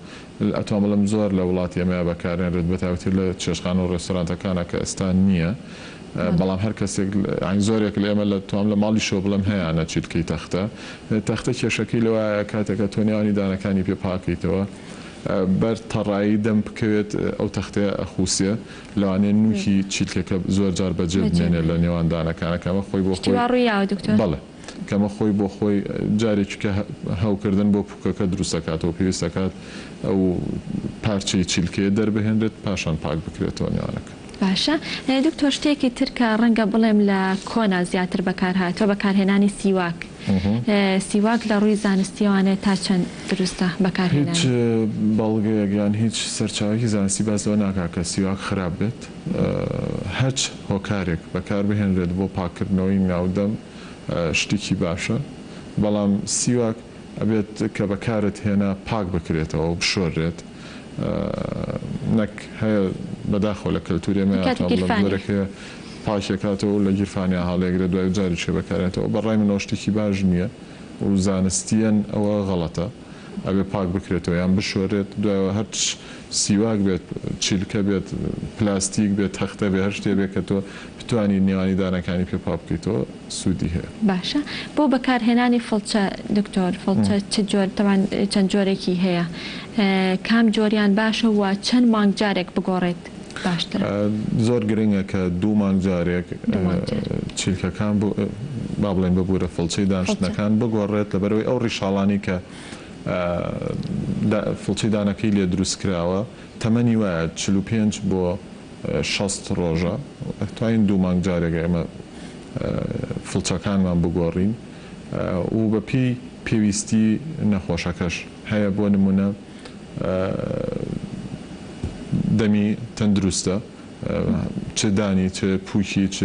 ئەتوان بڵێم زۆر لە وڵاتی ئێمەیا بەکارهێنرێت بەتایبەتی لە چێشتخانە و ڕێستۆرانتەکانا کە ئێستا نییە بەڵام هەر کەسێک یانی زۆرێک لە ئێمە لە توام لە ماڵیشەوە بڵێم هەیانە چیلکەی تەختە تەختە کێشەکەی لەوایە کاتێکە تۆ نێوانی دانەکانی پێ پاکەیتەوە بەر تەڕایی دەم بکەوێت ئەو تەختەیە ئەخوسێ لەوانەیە نوکی چیلکەکە زۆر جار بەجێ بمێنێ لە نێوان دانەکانە کە ئەمە خۆی بۆ شتی خۆی وا ڕووی یاوە دکتۆر؟ بەڵێ کەمە خۆی بۆ خۆی جارێکی کە هەوکردن بۆ پوکەکە دروست دەکاتەوە پێویست دەکات ئەو پارچەی چیلکەیە دەربهێنرێت پاشان پاک بکرێتەوە نێوانەکە. باشە دکتۆر شتێکی تر کە ڕەنگە بڵێم لە کۆنا زیاتر بەکار هاتووە بەکارهێنانی سیواک سیواک لە ڕووی زانستیەوانێ تا چەند دروستە هیچ بەکارهێنانی؟ بەڵگەیەک یان هیچ سەرچاوەیەکی زانستی باس لەوە ناکات کە سیواک خراپ بێت هەرچ هۆکارێک بەکاربهێنرێت بۆ پاککردنەوەی ناودەم شتێکی باشە بەڵام سیواک. ئەبێت کە بەکارت هێنا پاک بکرێتەوە و بشۆررێت نەک هەیە بەداخەوە لە کەلتوری ئێمەیا کاتی تا بڵێم گیرفانی. جۆرێک هەیە پاکی ئەکاتەوە و لە گیرفانیا هەڵیئەگرێت دوای جارێکیە بەکارێتەوە بەڕای من ئەوە شتێکی باش نییە و زانستیەن ئەوە غەڵەتە ئەبێ پاک بکرێتەوە یان بشۆرێت دوایەوە هەر چ سیواک بێت چیلکە بێت پلاستیک بێت تەختە بێت هەر شتێ بێت کە تۆ بتوانی نێوانی دانەکانی پێ پاک بکەیتەوە سوودی هەیە. باشە بۆ بەکارهێنانی فڵچە دکتۆر فڵچە چ جۆر تەبعەن چەند جۆرێکی هەیە کام جۆریان باشە و چەند مانگ جارێک بگۆڕێت باشترە؟ زۆر گرنگە کە دوو مانگ جارێک چیلکەکان با بڵێین ببورە فڵچەی دانشتنەکان بگۆڕێت لەبەرئەوەی ئەو ڕیشاڵانەی کە فڵچەی دانەکەی لێ دروست کراوە تەمەنی وایە 45 بۆ 60 ڕۆژە ئەتوانین دوو مانگ جارێک ئێمە فڵچەکانمان بگۆڕین و بەپێی پێویستی نەخۆشەکەش هەیە بۆ نمونە دەمی تەندروستە چ دانی چ پوکی چ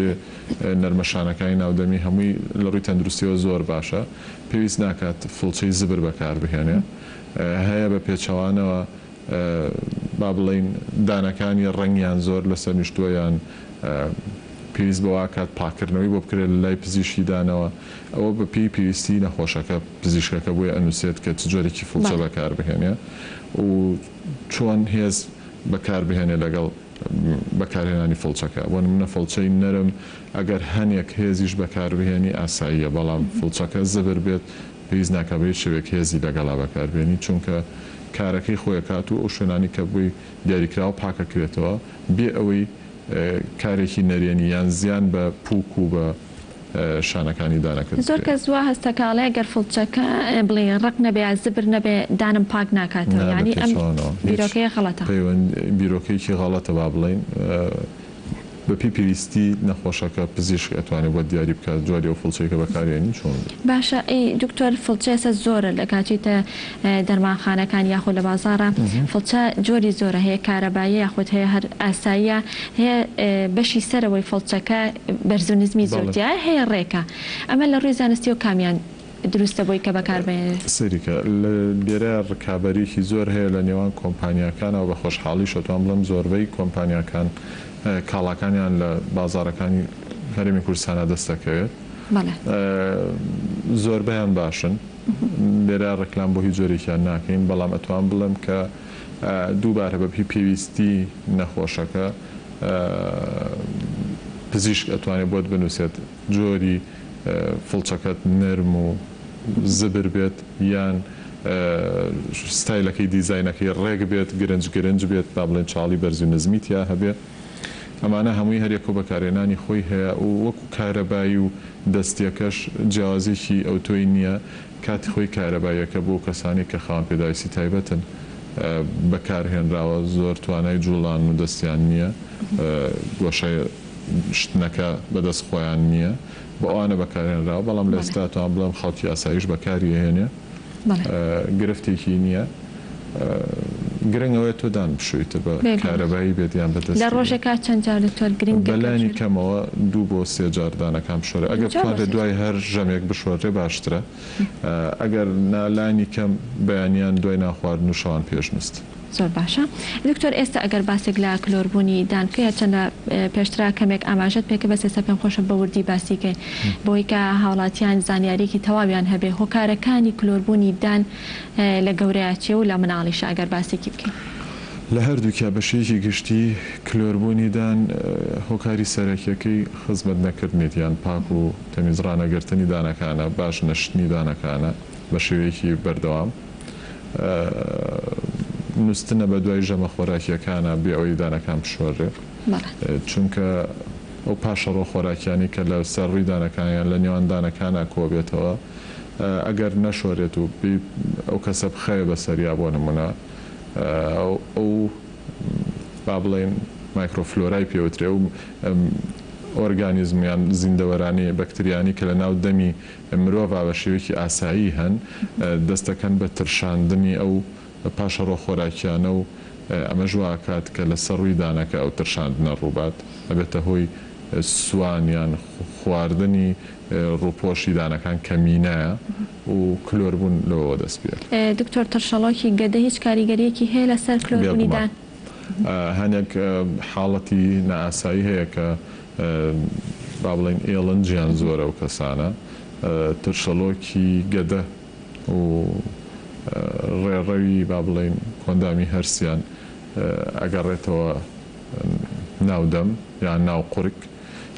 نەرمە شانەکانی ناو دەمی هەمووی لە ڕووی تەندروستیەوە زۆر باشە پێویست ناکات فڵچەی زبر بەکار بهێنێ هەیە بە پێچەوانەوە با بڵێین دانەکانی ڕەنگیان زۆر لەسەر نیشتووە یان پێویست بەوە ئەکات پاککردنەوەی بۆ بکرێت لە لای پزیشکی دانەوە ئەوە بە پێی پێویستی نەخۆشەکە پزیشکەکە بۆی ئەنووسێت کە چ جۆرێکی فڵچە بەکار بهێنێ و چۆن هێز بەکار بهێنێ لەگەڵ بەکارهێنانی فڵچەکە بۆ نمونە فڵچەی نەرم ئەگەر هەنێک هێزیش بەکار بهێنی ئاساییە بەڵام فڵچەکە زبر بێت پێویست ناکا بە هیچ شێوەیەک هێزی لەگەڵا بەکار بێنی چونکە کارەکەی خۆی ئەکات و ئەو شوێنانەی کە بۆی دیاریکراوە پاک ئەکرێتەوە بێ ئەوەی کارێکی نەرێنی یان زیان بە پوک و بە شانەکانی دانەکەت زۆر بگەیەنێت. کەس وا هەست ئەکا ئەڵێ گەر فڵچەکە بڵێی ڕەق نەبێ یا زبر نەبێ دانم پاک ناکاتەوە نا بە یانی ئەم پێچەوانەوە هیچ بیرۆکەیە غەڵەتە. پەیوەند بیرۆکەیەکی غەڵەتە با بڵێین بە پێی پێویستی نەخۆشەکە پزیشک ئەتوانێت بۆت دیاری بکات جۆری ئەو فڵچەی کە بەکارێنی چۆن بێت. باشە ئەی دکتۆر فڵچە ئێستا زۆرە لە کاچیتە دەرمانخانەکان یاخود لە بازاڕا فڵچە جۆری زۆرە هەیە کارەباییە یاخود هەیە هەر ئاساییە هەیە بەشی سەرەوەی فڵچەکە بەرز و نزمی زۆر تیایە هەیە ڕێکە ئەمە لە ڕووی زانستیەوە کامیان دروستە بۆی کە بەکار بهێنرێت؟ سەیری کە لێرە ڕکابەریی زۆر هەیە لە نێوان کۆمپانیاکانەوە بە خۆشحاڵیش ئەتوانم بڵێم زۆربەی کۆمپانیاکان کاڵاکانیان لە بازاڕەکانی هەرێمی کوردستانا دەست دەکەوێت زۆربەیان باشن لێرە ڕێکلام بۆ هیچ جۆرێکیان ناکەین بەڵام ئەتوانم بڵێم کە دووبارە بە پێی پێویستی نەخۆشەکە پزیشک ئەتوانێت بۆت بنووسێت جۆری فڵچەکەت نەرم و زبر بێت یان ستایلەکەی دیزاینەکەی ڕێک بێت گرنج گرنج بێت با بڵێین چاڵی بەرز و نزمی تیا هەبێ ئەمانە هەمووی هەریەکەو بەکارهێنانی خۆی هەیە و وەکو کارەبایی و دەستیەکەش جیاوازیەکی ئەوتۆی نیە کاتی خۆی کارەباییەکە بۆ کەسانێک کە خاوەن پێداویستی تایبەتن بەکارهێنراوە زۆر توانای جوڵان و دەستیان نیە گۆشە شتنەکە بەدەست خۆیان نیە بۆ ئەوانە بەکارهێنراوە بەڵام لە ئێستا توان بڵێم خەڵکی ئاساییش بەکاری ئەهێنێ گرفتێکی نیە گرنگ ئەوەیە تۆ دان بشۆیت بە کارەبایی بێت یان بە دەستی لە ڕۆژێکا چەند جار دکتۆر گرنگە بە لانی کەمەوە دوو بۆ سێ جار دانەکان بشۆرێ ئەگەر بتوانرێت دوای هەر ژەمێک بشۆرێ باشترە ئەگەر نا لانی کەم بەیانیان دوای نان خواردن و شەوان پێش نوست. زۆر باشە دکتۆر ئێستا ئەگەر باسێک لە کلۆربوونی دان بکەی هەرچەندە پێشترا کەمێک ئاماژەت پێکرد بەس ئێستا پێم خۆشە بە وردی باسی کەین بۆی کە هاوڵاتیان زانیاریەکی تەواویان هەبێ هۆکارەکانی کلۆربوونی دان لە گەورەیا چیە و لە مناڵیشا ئەگەر باسێکی بکەین. لە هەردووکیا بە شێوەیەکی گشتی کلۆربوونی دان هۆکاری سەرەکیەکەی خزمەت نەکردنیت یان پاک و تەمیز ڕانەگرتنی دانەکانە باش نەشتنی دانەکانە بە شێوەیەکی بەردەوام. نوستنە بە دوای ژەمە خۆراکیەکانە بێ ئەوەی دانەکان بشۆرێ چونکە ئەو پاشەڕۆ خۆراکیانەی کە لە سەر ڕووی دانەکان یان لە نێوان دانەکانا کۆبێتەوە ئەگەر نەشۆرێت و ئەو کەسە بخەوێ بەسەریا بۆ نمونە ئەو با بڵێین مایکرۆفلۆرای پێوترێ ئەو ئۆرگانیزم یان زیندەوەرانی بەکتریانی کە لە ناو دەمی مرۆڤا بە شێوەیەکی ئاسایی هەن، دەست دەکەن بە ترشاندنی ئەو پاشەڕۆ خۆراکیانە و ئەمەش وا ئەکات کە لەسەر ڕووی دانەکە ئەو ترشاندنە ڕووبات، ئەبێتە هۆی سوان یان خواردنی ڕووپۆشی دانەکان کە مینایە. و کلۆربوون لەوەوە دەست پێ ئەکات. دکتۆر ترشەڵۆکی گەدە هیچ کاریگەریەکی هەیە لەسەر کلۆربوونی بێگومان دان؟ هەنێک حاڵەتی نائاسایی هەیە کە با بڵێین ئێڵنجیان زۆرە ئەو کەسانە ترشەڵۆکی گەدە و ڕێڕەوی با بڵێین کۆندامی هەرسیان ئەگەڕێتەوە ناو دەم یان ناو قورگ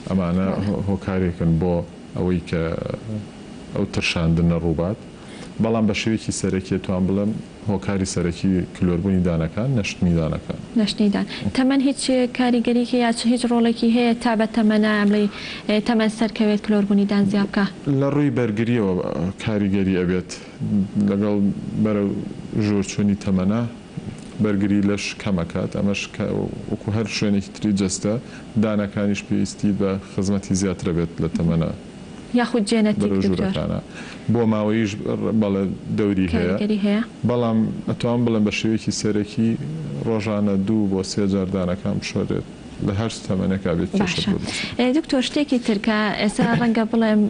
ئەمانە هۆکارێکن بۆ ئەوەی کە ئەو ترشاندنە ڕووبات بەڵام بە شێوەیەکی سەرەکی ئەتوان بڵێم هۆکاری سەرەکی کلۆربوونی دانەکان نەشتنی دانەکان. نەشتنی دان. تەمەن هیچ کاریگەریی یا هیچ ڕۆڵێکی هەیە تا بە تەمەنە بڵێی تەمەن سەرکەوێت کلۆربوونی دان زیا بکا؟ لە ڕووی بەرگرییەوە کاریگەری ئەبێت لەگەڵ بەرەو ژوور چوونی تەمەنا بەرگری لەش کەم ئەکات ئەمەش کە وەکو هەر شوێنێکی تری جەستە دانەکانیش پێویستی بە خزمەتی زیاتر ئەبێت لە تەمەنە یاخود جێنەتیک بەرەو دکتۆر؟ ژوورەکانە بۆ ماوەییش بەڵێ دەوری هەیە کاریگەری هەیە؟ بەڵام ئەتوانم بڵێم بە شێوەیەکی سەرەکی ڕۆژانە دوو بۆ سێ جار دانەکان بشۆرێت لە هەر تەمەنێکا بێت کێشە باشە بۆ دروست ناکات. دکتۆر شتێکی تر کە ئێستا ڕەنگە بڵێم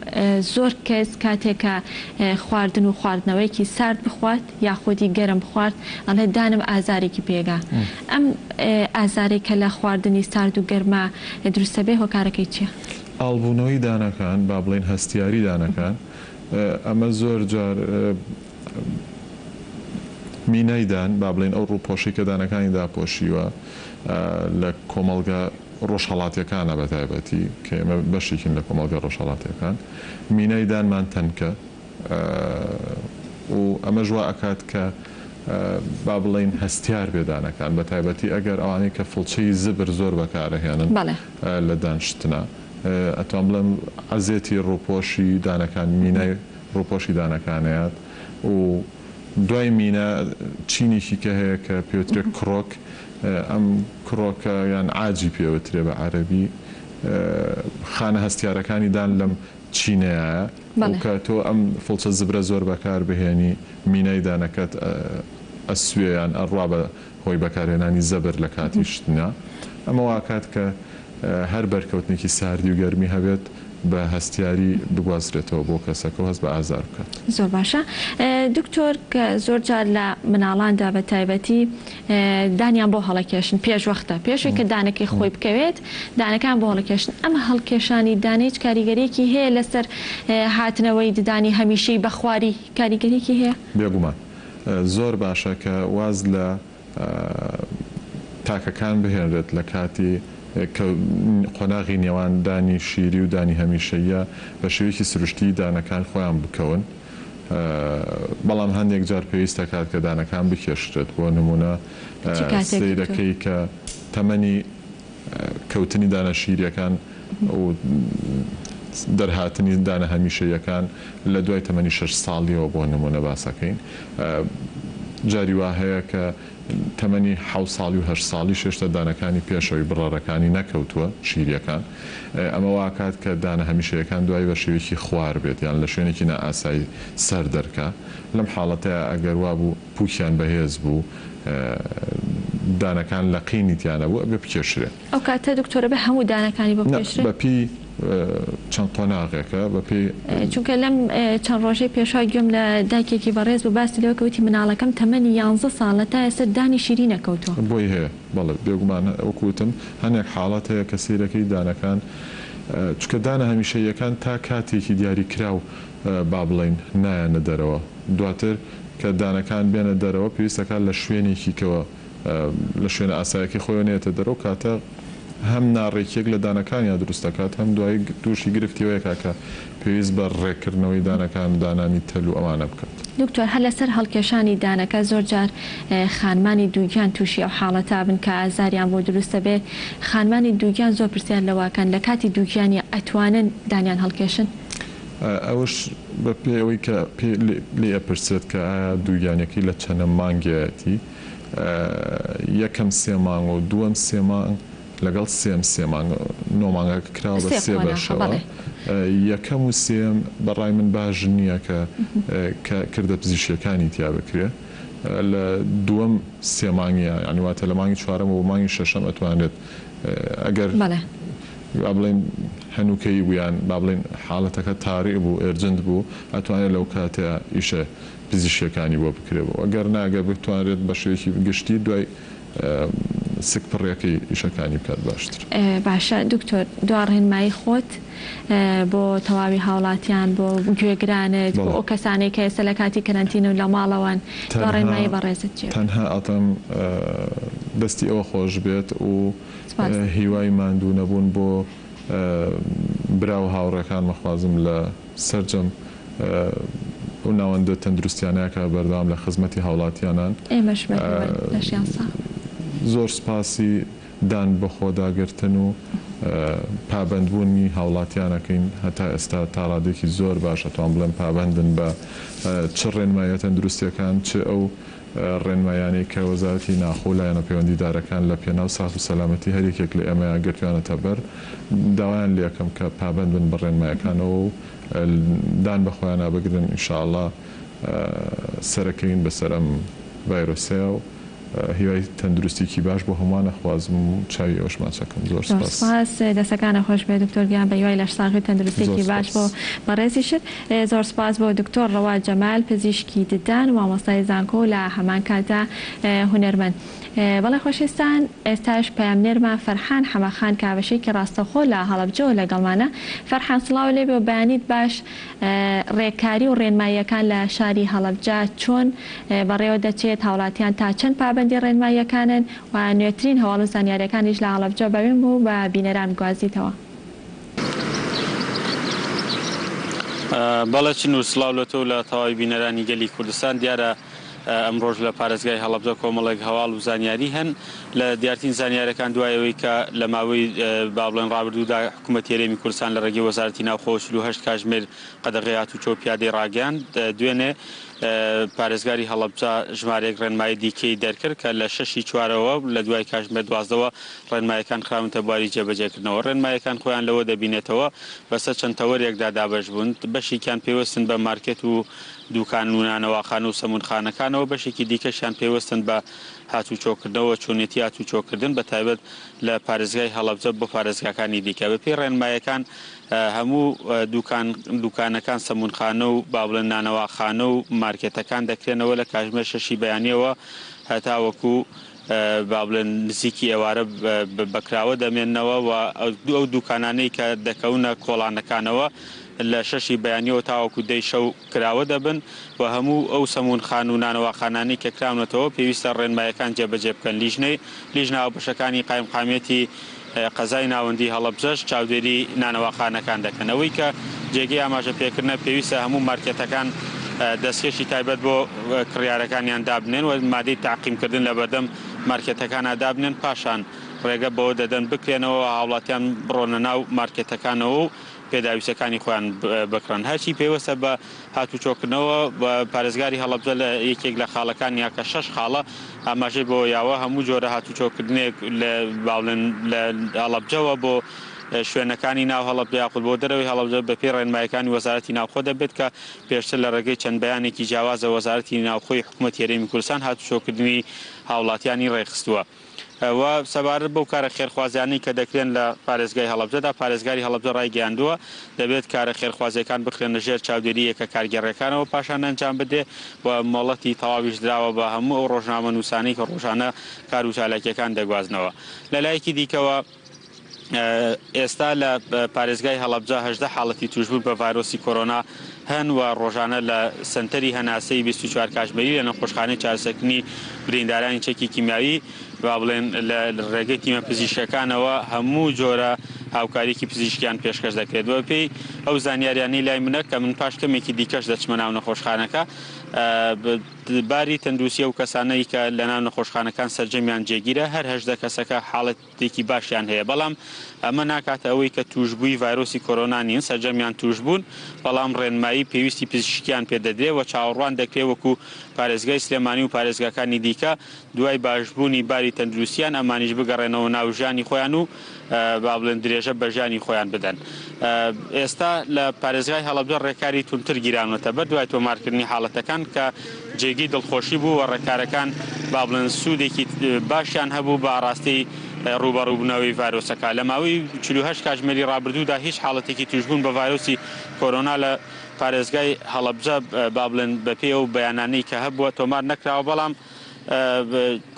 زۆر کەس کاتێک کە خواردن و خواردنەوەیەکی سارد بخوات یاخودی گەرم بخوارد ئەڵێ دانم ئازارێکی پێگا ئەم ئازارەی کە لە خواردنی سارد و گەرما دروستەبێ هۆکارەکەی چیە؟ ئاڵبوونەوەی دانەکان، با بڵێین هەستیاری دانەکان، ئەمە زۆر جار مینای دان، با بڵێین ئەو ڕووپۆشەی کە دانەکانی داپۆشیوە لە کۆمەڵگە ڕۆژهەڵاتیەکانە بە تایبەتی کە ئێمە بەشێکین لە کۆمەڵگە ڕۆژهەڵاتیەکان، مینای دانمان تەنکە و ئەمەش وا ئەکات کە با بڵێین هەستیار بێ دانەکان بە تایبەتی ئەگەر ئەوانەی کە فڵچەی زبر زۆر بەکارئەهێنن لە دانشتنا ئەتوان بڵێم عەزێتی ڕووپۆشی دانەکان مینای ڕووپۆشی دانەکانەیات و دوای مینا چینێکی کە هەیە کە پێوترێ کڕۆک ئەم کڕۆکە یان عاجی پێوترێ بە عەرەبی خانە هەستیارەکانی دان لەم چینەیایە و کە تۆ ئەم فڵچە زبرە زۆر بەکار بهێنی مینای دانەکەت ئەسوێ یان ئەڕوا بە هۆی بەکارهێنانی زەبر لە کاتی شتنا ئەمە واکات کە هەر بەرکەوتنێکی ساردی و گەرمی هەبێت بە هەستیاری بگوازرێتەوە بۆ کەسەکە و هەست بە ئازار بکات. زۆر باشە دکتۆر کە زۆر جار لە مناڵاندا بە تایبەتی دانیان بۆ هەڵەکێشن پێش وەختە پێش ئەوەی کە دانەکەی خۆی بکەوێت دانەکان بۆ هەڵەکێشن ئەم هەڵکێشانی دانە هیچ کاریگەریەکی هەیە لەسەر هاتنەوەی ددانی هەمیشەی بە خواری کاریگەریەکی هەیە؟ بێگومان زۆر باشە کە واز لە تاکەکان بهێنرێت لە کاتی کە قۆناغی نێوان دانی شیری و دانی هەمیشەییە بە شێوەیەکی سروشتی دانەکان خۆیان بکەون بەڵام هەندێک جار پێویست دەکات کە دانەکان بکێشرێت بۆ نموونە چ کاتێک دکتۆر؟ سەیرەکەی کە تەمەنی کەوتنی دانە شیریەکان و دەرهاتنی دانە هەمیشەییەکان لە دوای تەمەنی شەش ساڵیەوە بۆ نموونە باسەکەین جاری وا هەیە کە تەمەنی حەوت ساڵی و هەشت ساڵیش هێشتا دانەکانی پێشەوەی بڕەرەکانی نەکەوتووە شیریەکان ئەمە واکات کە دانە هەمیشەیەکان دوای بە شێوەیەکی خوار بێت یان لە شوێنێکی نائاسایی سەر دەرکا لەم حاڵەتەیا ئەگەر وابوو پوکیان بەهێز بوو دانەکان لەقینی تیا نەبوو ئەبێ بکێشرێن. ئەو کاتە دکتۆر ئەبێ هەموو دانەکانی بۆ نا بکێشرێ؟ بە پێی چەند قۆناغێکە بە پێی. چونکە لەم چەند ڕۆژەی پێشا گوێم لە دایکێکی بەڕێز بوو باسی لەوە کە وتی مناڵەکەم تەمەنی یانزە ساڵە تا ئێستا دانی شیری نەکەوتووە. بۆی هەیە بەڵێ بێگومان وەکو وتم هەنێک حاڵەت هەیە کە سەیرەکەی دانەکان چونکە دانە هەمیشەییەکان تا کاتێکی دیاری کراو با بڵێین نایەنە دەرەوە دواتر کە دانەکان بێنە دەرەوە پێویست دەکات لە شوێنێکی کەوە لە شوێنە ئاسایەکەی خۆیەوە نەیەتە دەرەوە کاتە هەم ناڕێکیەک لە دانەکانیا دروست دەکات هەم دوایی تووشی گرفتی ئەوەیەکا کە پێویست بە ڕێککردنەوەی دانەکان و دانانی تەل و ئەوانە بکات. دکتۆر هەر لەسەر هەڵکێشانی دانەکە زۆر جار خانمانی دووگیان تووشی ئەو حاڵەتە ئەبن کە ئازاریان بۆ دروست ئەبێت خانمانی دووگیان زۆر پرسیار لەوە ئەکەن لە کاتی دووگیانی ئەتوانن دانیان هەڵکێشن؟ ئەوەش بە پێی ئەوەی کە پێ لێی ئەپرسرێت کە ئایا دووگیانیەکەی لە چەنەم مانگیایەتی یەکەم سێ مانگ و دووەم سێ مانگ لەگەڵ سێم سێ مانگ نۆ مانگەکە کراوە بە سێ سێ قۆناغە بەشەوە بەڵێ. یەکەم و سێیەم بە ڕای من باش نییە کە کە کردە پزیشکیەکانی تیا بکرێ لە دووەم سێ مانگیا یانی واتە لە مانگی چوارەمەوە بۆ مانگی شەشەم ئەتوانرێت ئەگەر بەڵێ. با بڵێین. هەنووکەیی بوو یان با بڵێین حاڵەتەکە تاریع بوو urgent بوو ئەتوانێت لەو کاتەیا ئیشە پزیشکیەکانی بۆ بکرێ و گەر نا گەر بتوانرێت بە شێوەیەکی گشتی دوای سکپڕیەکەی ئیشەکانی بکات باشترە. باشە دکتۆر دوا ڕێنمایی خۆت بۆ تەواوی هاوڵاتیان بۆ گوێگرانت بۆ ئەو کەسانەی کە ئێستا لە کاتی کەرەنتینە و لە ماڵەوەن دوا ڕێنمایی بەڕێزت چیە؟ تەنها ئەڵێم دەستی ئەوە خۆش بێت و هیوای ماندوو نەبوون بۆ برا و هاوڕێکانم ئەخوازم لە سەرجەم ئەو ناوەندە تەندروستیانەیە کە بەردەوام لە خزمەتی هاوڵاتیانان. ئێمەش بە هیوای لەشیان ساغ بێت. زۆر سوپاسی دان بەخۆداگرتن و پابەندبوونی هاوڵاتیان ئەکەین، هەتا ئێستا تا ڕادەیەکی زۆر باش ئەتوانم بڵێم پابەندن بە چ ڕێنماییە تەندروستیەکان چ ئەو ڕێنماییانەی کە وەزارەتی ناخۆ و لایەنە پەیوەندیدارەکان لە پێناو ساغ و سەلامەتی هەر یەکێک لە ئێمەیا گرتویانەتە بەر، داوایان لێ ئەکەم کە پابەند بن بە ڕێنمایەکانەوە و دان بە خۆیانا بگرن، ان شاء اللە سەرەکەوین بەسەر ئەم ڤایرۆسەیا و هیوای تەندروستیکی باش بۆ هەمووان ئەخوازم و چاوی ئێوەش ماچ ئەکەم. زۆر زۆر سوپاس. سوپاس دەستەکانت خۆش بێت دکتۆر گیان بەهیوای لەشساغی و زۆر تەندروستیەکی باش سوپاس. بۆ بەڕێزیشت. زۆر سوپاس بۆ دکتۆر ڕەوا جەمال پزیشکی ددان و مامۆستای زانکۆ و لە هەمان کاتدا هونەرمەند. بەڵێ خۆشەویستان ئێستاش پەیامنێرمان فەرحان حەمەخان کە بەشێکی ڕاستەوخۆ لە هەڵەبجەوە لەگەڵمانە. فەرحان سڵاو لێبێ و بەیانیت باش ڕێکاری و ڕێنماییەکان لە شاری هەڵەبجە چۆن بەڕێوە دەچێت، هاوڵاتیان تا چەند پابەندی ڕێنماییەکانن و نوێترین هەواڵ و زانیارییەکانیش لە هەڵەبجە بەوێم و بە بینەران بگوازیتەوە. بەڵێ چنور سڵاو لە تۆ و لە تەواوی بینەرانی گەلی کوردستان. دیارە ئەمڕۆش لە پارێزگای هەڵەبجە کۆمەڵێک هەواڵ و زانیاری هەن. لە دیارترین زانیارەکان دوای ئەوەی کە لە ماوەی با بڵێن ڕابردوودا حکوومەتی هەرێمی کوردستان لە ڕێگەی وەزارەتی ناوخۆوە 48 کاژمێر قەدەغەی هاتوچۆ پیادەی ڕاگەیاند، دوێنێ پارێزگاری هەڵەبجە ژمارەیەک ڕێنمایی دیکەی دەرکرد کە لە شەشی چوارەوە لە دوای کاژمێر دوازدەوە ڕێنمایەکان خراونەتە بواری جێبەجێکردنەوە. ڕێنمایەکان خۆیان لەوە دەبینێتەوە بەسەر چەند تەوەرێکدا دابەش بوون، بەشێکیان پەیوەستن بە مارکێت و دوکان و نانەواخانە و سەمونخانەکانەوە، بەشێکی دیکەشیان پەیوەستن بە هاتوچۆکردنەوە، چۆنیەتی هاتوچۆکردن بە تایبەت لە پارێزگای هەڵەبجە بۆ پارێزگاکانی دیکە. بەپێی ڕێنمایەکان هەموو دوکان دوکانەکان، سەمونخانە و با بڵێن نانەواخانە و مارکێتەکان دەکرێنەوە لە کاژمێر شەشی بەیانیەوە هەتاوەکو با بڵێن نزیکی ئێوارە بەکراوە دەمێننەوە و ئەو دوکانانەی کە دەکەونە کۆڵانەکانەوە لە شەشی بەیانیەوە تاوەکو دەی شەو کراوە دەبن و هەموو ئەو سەموونخان و نانەواخانانەی کە کراونەتەوە پێویستە ڕێنمایەکان جێبەجێ بکەن. لیژنەی لیژنە هاوبەشەکانی قایمقامیەتی قەزای ناوەندی هەڵەبجەش چاودێری نانەواخانەکان دەکەن. ئەوەی کە جێگەی ئاماژە پێکردنە پێویستە هەموو مارکێتەکان دەستکێشی تایبەت بۆ کڕیارەکانیان دابنێن و مادەی تەعقیمکردن لەبەردەم مارکێتەکانا دابنێن، پاشان ڕێگە بەوە دەدەن بکرێنەوە و هاوڵاتیان بڕۆنە ناو مارکێتەکانەوە و پێداویستیەکانی خۆیان بکڕن. هەرچی پەیوەستە بە هاتوچۆکردنەوە پارێزگاری هەڵەبجە لە یەکێک لە خاڵەکانیا کە شەش خاڵە ئاماژەی بەوە یاوە هەموو جۆرە هاتوچۆکردنێک لە باڵێن لە هەڵەبجەوە بۆ شوێنەکانی ناو هەڵەبجە یاخود بۆ دەرەوەی هەڵەبجە بەپێی ڕێنمایەکانی وەزارەتی ناوخۆ دەبێت کە پێشتر لە ڕێگەی چەند بەیانێکی جیاوازە وەزارەتی ناوخۆی حکوومەتی هەرێمی کوردستان هاتوچۆکردنی هاوڵاتیانی ڕێکخستووە. و سەبارەت بەو کارە خێرخوازیانەی کە دەکرێن لە پارێزگای هەڵەبجەدا، پارێزگاری هەڵەبجە ڕایگەیاندووە، دەبێت کارە خێرخوازییەکان بخرێنە ژێر چاودێری یەکە کارگێڕییەکانەوە پاشان ئەنجام بدرێ و مۆڵەتی تەواویش دراوە بە هەموو ئەو ڕۆژنامەنووسانەی کە ڕۆژانە کار و چالاکییەکان دەگوازنەوە. لە لایەکی دیکەوە، ئێستا لە پارێزگای هەڵەبجە 18 حاڵەتی تووشبوون بە ڤایرۆسی کۆرۆنا هەن و ڕۆژانە لە سەنتەری هەناسەی 24 کاتژمێری لە نەخۆشخانەی چارەسەرکردنی بریندارانی چەکی کیمیاوی با بڵێن لە ڕێگەی تیمە پزیشکەکانەوە هەموو جۆرە هاوکاریەکی پزیشکیان پێشکەش دەکرێت و پێی ئەو زانیاریانەی لای منە کە من پاش کەمێکی دیکەش دەچمە ناو نەخۆشخانەکە باری تەندروستی ئەو کەسانەی کە لەناو نەخۆشخانەکان سەرجەمیان جێگیرە هەر 18 کەسەکە حاڵەت تێکی باشیان هەیە، بەڵام ئەمە ناکاتە ئەوەی کە تووشبووی ڤایرۆسی کۆرۆنا نین، سەرجەمیان تووشبوون، بەڵام ڕێنمایی پێویستی پزیشکیان پێدەدرێ و چاوەڕوان دەکرێ وەکو پارێزگای سلێمانی و پارێزگاکانی دیکە دوای باشبوونی باری تەندروستیان ئەمانیش بگەڕێنەوە ناو ژیانی خۆیان و با بڵێن درێژە بە ژیانی خۆیان بدەن. ئێستا لە پارێزگای هەڵەبجە ڕێکاری توندتر گیراونەتە بەر دوای تۆمارکردنی حاڵەتەکان کە جێگەی دڵخۆشی بوو و ڕێکارەکان با بڵێن سوودێکی باشیان هەبوو بە ئاڕاستەی ڕووبەڕووبوونەوەی ڤایرۆسەکە. لە ماوەی 48 کاتژمێری ڕابردوودا هیچ حاڵەتێکی تووشبوون بە ڤایرۆسی کۆرۆنا لە پارێزگای هەڵەبجە با بڵێن بەپێی ئەو بەیانانەی کە هەبووە تۆمار نەکراوە، بەڵام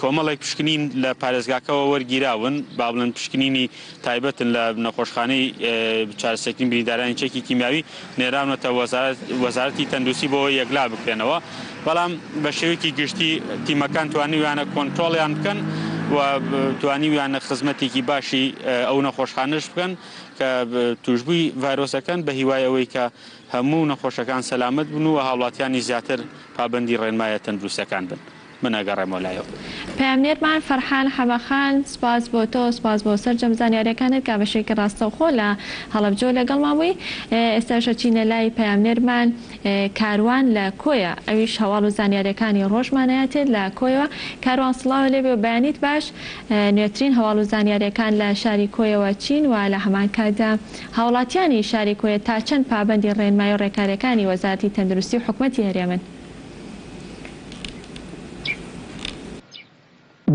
کۆمەڵێک پشکنین لە پارێزگاکەوە وەرگیراون، با بڵێن پشکنینی تایبەتن لە نەخۆشخانەی چارەسەرکردنی بریندارانی چەکی کیمیاوی نێراونەتە وەزارەتی تەندروستی بۆ ئەوەی یەکلا بکرێنەوە، بەڵام بە شێوەیەکی گشتی تیمەکان توانیویانە کۆنترۆڵیان بکەن و توانیویانە خزمەتێکی باشی ئەو نەخۆشخانەش بکەن کە تووشبووی ڤایرۆسەکەن، بە هیوای ئەوەی کە هەموو نەخۆشەکان سەلامەت بن و هاوڵاتیانی زیاتر پابەندی ڕێنمایە تەندروستیەکان بن. من ئەگەڕێمەوە لایەوە. پەیامنێرمان فەرحان حەمەخان سوپاس بۆ تۆ سوپاس بۆ سەرجەم زانیاریەکانت کە بە شێوەیەکی ڕاستەوخۆ لە هەڵەبجەوە لەگەڵمان بووی ئێستاش ئەچینە لای پەیامنێرمان کاروان لە کۆیە ئەویش هەواڵ و زانیاریەکانی ڕۆژمان ئەیاتێت لە کۆیەوە کاروان سڵاوە لێبێ و بەیانیت باش نوێترین هەواڵ و زانیاریەکان لە شاری کۆیەوە چین و لە هەمان کاتدا هاوڵاتیانی شاری کۆیە تا چەند پابەندی ڕێنمایی و ڕێکاریەکانی وەزارەتی تەندروستی و حکومەتی هەرێمن؟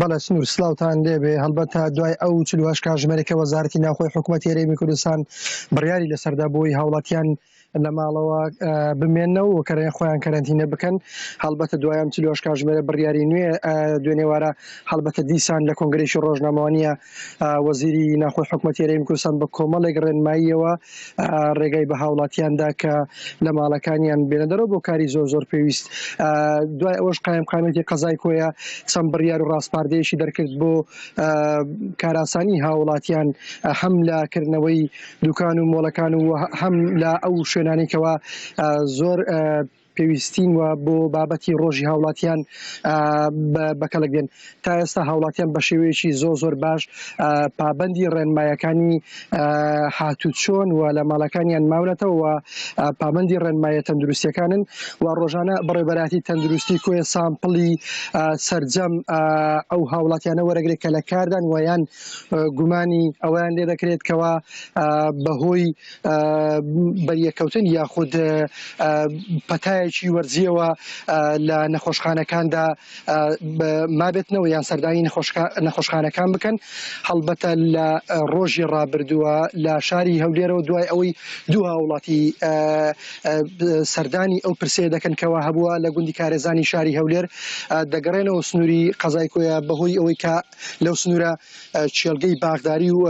بەڵێ سنوور سلااوان لێبێ هەڵبەتە دوای ئەو 48 کاژمێرێک کە وەزارەتی ناوخۆی حکوومەتی هەرێمی کوردستان بڕیاری لەسەردا بۆی هاوڵاتیان لە ماڵەوە بمێنەوە و کەرێن خۆیان کەرەنتینە بکەن هەڵبەتە دوایم 48 کاژمێرە بڕیاری نوێ دوێنێوارە هەڵبەتە دیسان لە کۆنگرێکی ڕۆژنامەوانیە وەزیری ناخۆی حکوومەتی هەرێمی کوردستان بە کۆمەڵێک ڕێنماییەوە ڕێگای بە هاوڵاتیاندا کە لە ماڵەکانیان بێنە دەرەوە بۆ کاری زۆر زۆر پێویست دوای ئەوەش قایمقامێتی قەزای کۆیە چەند بڕیار و ڕاسپاردەیەکی دەرکرد بۆ کاراسانی هاوڵاتیان هەم لە کردنەوەی دوکان و مۆڵەکان و هەم لە ئەو شوێنانەی کەوا زۆر پێویستین و بۆ بابەتی ڕۆژی هاوڵاتیان بەکەڵک دێن تا ئێستا هاوڵاتیان بە شێوەیەکی زۆر زۆر باش پابندی ڕێنمایەکانی هاتوچۆن و لە ماڵەکانیان ماونەتەوە و پابندی ڕێنمایە تەندروستیەکانن و ڕۆژانە بەڕێبەراتی تەندروستی کۆیە سامپڵی سەرجەم ئەو هاوڵاتیانە وەرەگرێت کە لە کاردان ویان گومانی ئەویان لێ دەکرێت کەوا بەهۆی بەریەککەوتن یاخود پەتایەکی وەرزیەوە لە نەخۆشخانەکاندا مابێتنەوە یان سەردانی نەخۆشخانەکان بکەن هەڵبەتە لە ڕۆژی ڕابردووە لە شاری هەولێرەوە دوای ئەوەی دوو هاوڵاتی سەردانی ئەو پرسەیە دەکەن کەوا هەبووە لە گوندی کارێزانی شاری هەولێر دەگەڕێنەوە سنووری قەزای کۆیە بەهۆی ئەوەی کە لەو سنوورە کێڵگەی باخداری و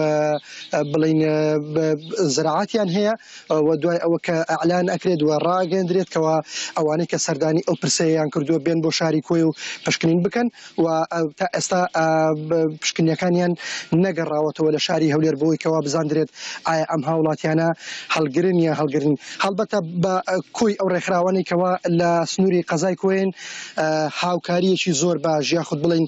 بڵین زراعاتیان هەیە و دوای ئەوە کە ئەعلان ئەکرێت و ڕاگەندرێت کەوا ئەوانەی کە سەردانی ئەو پرسەیان کردووە بێن بۆ شاری کۆی و پشکنین بکەن و تا ئێستا پشکنیەکانیان نەگەڕاوەتەوە لە شاری هەولێر بۆی کەوا بزاندرێت ئایا ئەم هاوڵاتیانە هەڵگرن یا هەڵگرن هەڵبەتە بە کۆی ئەو ڕێکخراوانەی کەوا لە سنووری قەزای کۆین هاوکاریەکی زۆر باش یاخود بڵین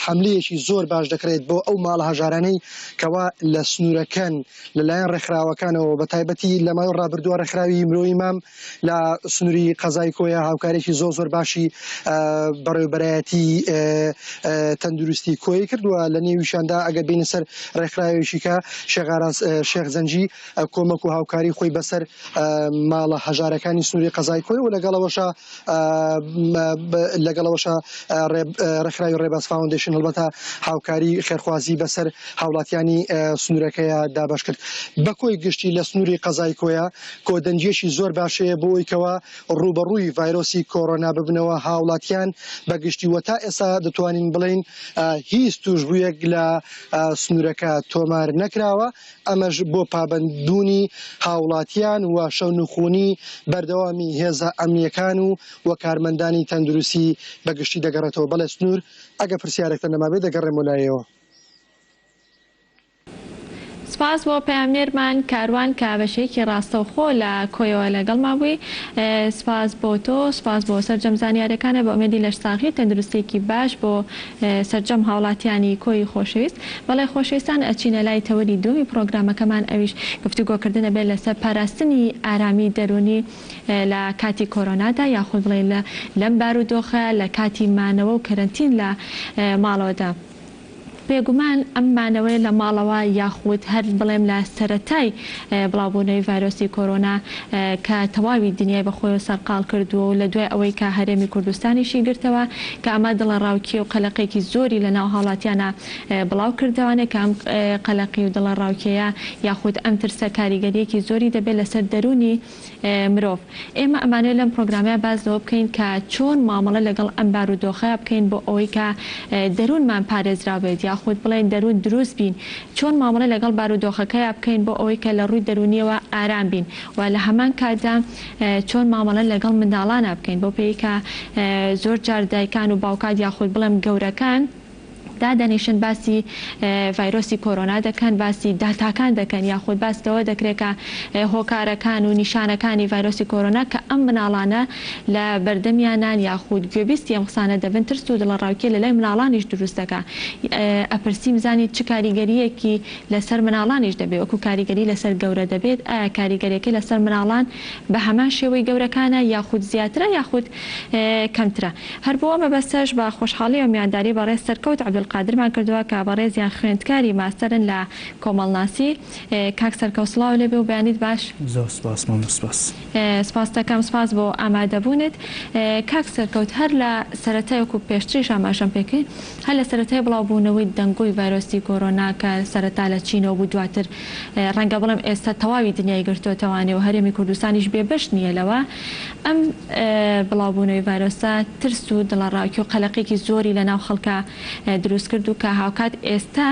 حەملەیەکی زۆر باش دەکرێت بۆ ئەو ماڵە هەژارانەی کەوا لە سنوورەکەن لەلایەن ڕێکخراوەکانەوە بە تایبەتی لە ماوەی ڕابردووە ڕێکخراوی مرۆیی مام لە سنووری قەزای کۆیە هاوکارێکی زۆر زۆر باشی بەڕێوبەرایەتی تەندروستی کۆی کردووە لە نێویشاندا ئەگەر بینە سەر ڕێکخراوێکی کە شێخ شێخ زەنجی کۆمەک و هاوکاری خۆی بەسەر ماڵە هەژارەکانی سنووری قەزای کۆی و لەگەڵەوەشە لەگەڵەوەشە ڕێکخراوی ڕێباز فاوندەیشن هەڵبەتە هاوکاری خێرخوازی بەسەر هاوڵاتیانی سنوورەکەیە دابەش کرد بە کۆی گشتی لە سنووری قەزای کۆیە کۆدەنگیەکی زۆر باشەیە بۆ ئەوەی کەوا ڕووبەڕووی ڤایرۆسی کۆرۆنا ببنەوە هاوڵاتیان بە گشتی و تا ئێستا دەتوانین بڵێین هیچ تووشبوویەک لە سنوورەکە تۆمار نەکراوە ئەمەش بۆ پابەندبوونی هاوڵاتیان و شەونخونی بەردەوامی هێزە ئەمنییەکان و و کارمەندانی تەندروستی بە گشتی دەگەڕێتەوە. بەڵێ سنوور، ئەگەر پرسیارێکتان نەمابێت دەگەڕێمەوە لایەوە. سپاس بۆ پەیامنێرمان کاروان کە بە شێوەیەکی ڕاستەوخۆ لە کۆیەوە لەگەڵمان بووی. سپاس بۆ تۆ، سپاس بۆ سەرجەم زانیاریەکانت، بە ئومێدی لەشساغی و تەندروستیەکی باش بۆ سەرجەم هاوڵاتیانی کۆیی خۆشەویست. بەڵێ خۆشەویستان ئەچینە لای تەوەری دووەمی پڕۆگرامەکەمان ئەویش گفتوگۆکردنە بێت لەسەر پاراستنی ئارامی دەروونی لە کاتی کۆرۆنادا یاخود بڵێین لە لەم بارودۆخە لە کاتی مانەوە و کەرەنتین لە ماڵەوەدا. بێگومان ئەم مانەوەیە لە ماڵەوە یاخود هەر بڵێم لە سەرەتای بڵاوبوونەوەی ڤایرۆسی کۆرۆنا کە تەواوی دنیای بە خۆیەوە سەرقاڵ کردووە و لە دوای ئەوەی کە هەرێمی کوردستانیشی گرتەوە کە ئەمە دڵەڕاوکێ و قەلەقێکی زۆری لە ناو هاوڵاتیانا بڵاو کردەوانێ کە ئەم قەلەقی و دڵەڕاوکێیە یاخود ئەم ترسە کاریگەرییەکی زۆری دەبێت لەسەر دەروونی مرۆڤ. ئێمە ئەمانەوێت لەم پرۆگرامەیا باس لەوە بکەین کە چۆن مامەڵە لەگەڵ ئەم بارودۆخەیا بکەین بۆ ئەوەی کە دەروونمان پارێزراو بێت یاخود بڵێین دەروون دروست بین چۆن مامەڵە لەگەڵ بارودۆخەکەیا بکەین بۆ ئەوەی کە لە ڕووی دەروونیەوە ئارام بین و لە هەمان کاتدا چۆن مامەڵە لەگەڵ منداڵانا بکەین بەو پێیەی کە زۆر جار دایکان و باوکان یاخود بڵێم گەورەکان دادەنیشن باسی ڤایرۆسی کۆرۆنا دەکەن، باسی داتاکان دەکەن یاخود باس لەوە دەکرێت کە هۆکارەکان و نیشانەکانی ڤایرۆسی کۆرۆنا کە ئەم مناڵانە لە بەردەمیانان یاخود گوێبیستی ئەم قسانە دەبن ترس و دڵەڕاوکێ لەلای مناڵانیش دروست دەکا ئەپرسیم بزانین چ کاریگەرییەکی لەسەر مناڵانیش دەبێت وەکو کاریگەری لەسەر گەورە دەبێت ئایا کاریگەریەکەی لەسەر مناڵان بە هەمان شێوەی گەورەکانە یاخود زیاترە یاخود کەمترە؟ هەر بۆ ئەم مەبەستەش بە خۆشحاڵیەوە میوانداری بەڕێز سەرکەوت عەبدولقادرمان کردووە کە بەڕێزیان خوێندکاری ماستەرن لە کۆمەڵناسی. کاک سەرکەوت سڵاو لێ بێ و بەیانیت باش. زۆر سپاس مامە سپاس. سپاست دەکەم سپاس بۆ ئامادەبوونت. کاک سەرکەوت هەر لە سەرەتای وەکو پێشتریش ئاماژەم پێ کرد هەر لە سەرەتای بڵاوبوونەوەی دەنگۆی ڤایرۆسی کۆرۆنا کە سەرەتا لە چینەوە بوو دواتر ڕەنگە بڵێم ئێستا تەواوی دنیای گرتۆتەوانێ و هەرێمی کوردستانیش بێ بەش نییە لەوە ئەم بڵاوبوونەوەی ڤایرۆسە ترس و دڵەڕاوکێ و قەلەقیەکی زۆری لە ناو خەڵکا دروست کرد و کە هاوکات ئێستا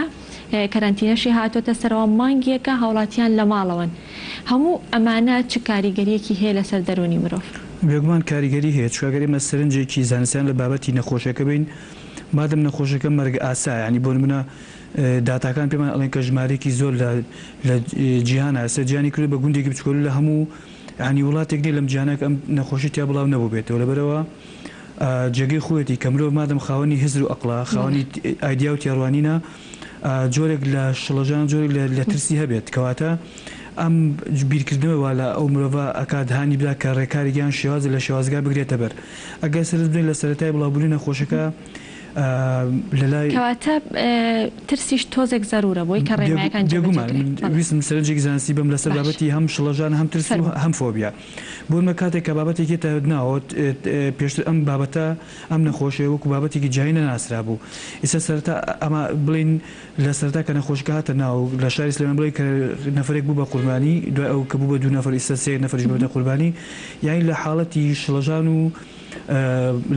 کەرەنتینەشی هاتۆتە سەرەوە مانگێکە هاوڵاتیان لە ماڵەوەن هەموو ئەمانە چ کاریگەریەکی هەیە لەسەر دەروونی مرۆڤ؟ بێگومان کاریگەری هەیە چونکە گەر ئێمە سەرنجێکی زانستیانە لە بابەتی نەخۆشیەکە بەین مادەم نەخۆشەکە مەرگ ئاسایە یانی بۆ نمونە داتاکان پێمان ئەڵێن کە ژمارەیەکی زۆر لە لە جیهانا ئێستا جیهانی کردوە بە گوندێکی بچکۆلە لە هەموو یانی وڵاتێک نیە لەم جیهانە کە ئەم نەخۆشی تیا بڵاو نەبووبێتەوە لەبەرئەوە جێگەی خۆیەتی کە مرۆڤ مادەم خاوەنی هزر و ئەقڵە خاوەنی ئایدیا و تێڕوانینە جۆرێک لە شڵەژان جۆرێک لە ترسی هەبێت کەواتە ئەم بیرکردنەوە وا لە ئەو مرۆڤە ئەکات هانی بدا کە ڕێکارێک یان شێوازێک لە شێوازگا بگرێتە بەر ئەگەر سەرنج بدەین لە سەرەتای بڵاوبوونی نەخۆشەکە لە لای کەواتە ترسیش تۆزێک زەرورە بۆی کە ڕێنمایەکان جێبەجێ بێگومان کرێ. من بەڵێ. ویستم سەرنجێکی زانستی بەم لەسەر باش. بابەتی هەم شڵەژان هەم ترس و فەرموو. هەم فۆبیا. بۆ نمونە کاتێک کە بابەتێک یەتە ناوەوە پێشتر ئەم بابەتە ئەم نەخۆشیە وەکو بابەتێکی جیهانی نەناسرابوو. ئیستا سەرەتا ئەمە بڵێین لە سەرەتا کە نەخۆشەکە هاتە ناو لە شاری سلێمانی بڵێین کە نەفەرێک بوو بە قوربانی دوای ئەو کە بوو بە دوو نەفەر ئیستا سێ نەفەریش بووەتە قوربانی یانی لە حاڵەتی شڵەژان و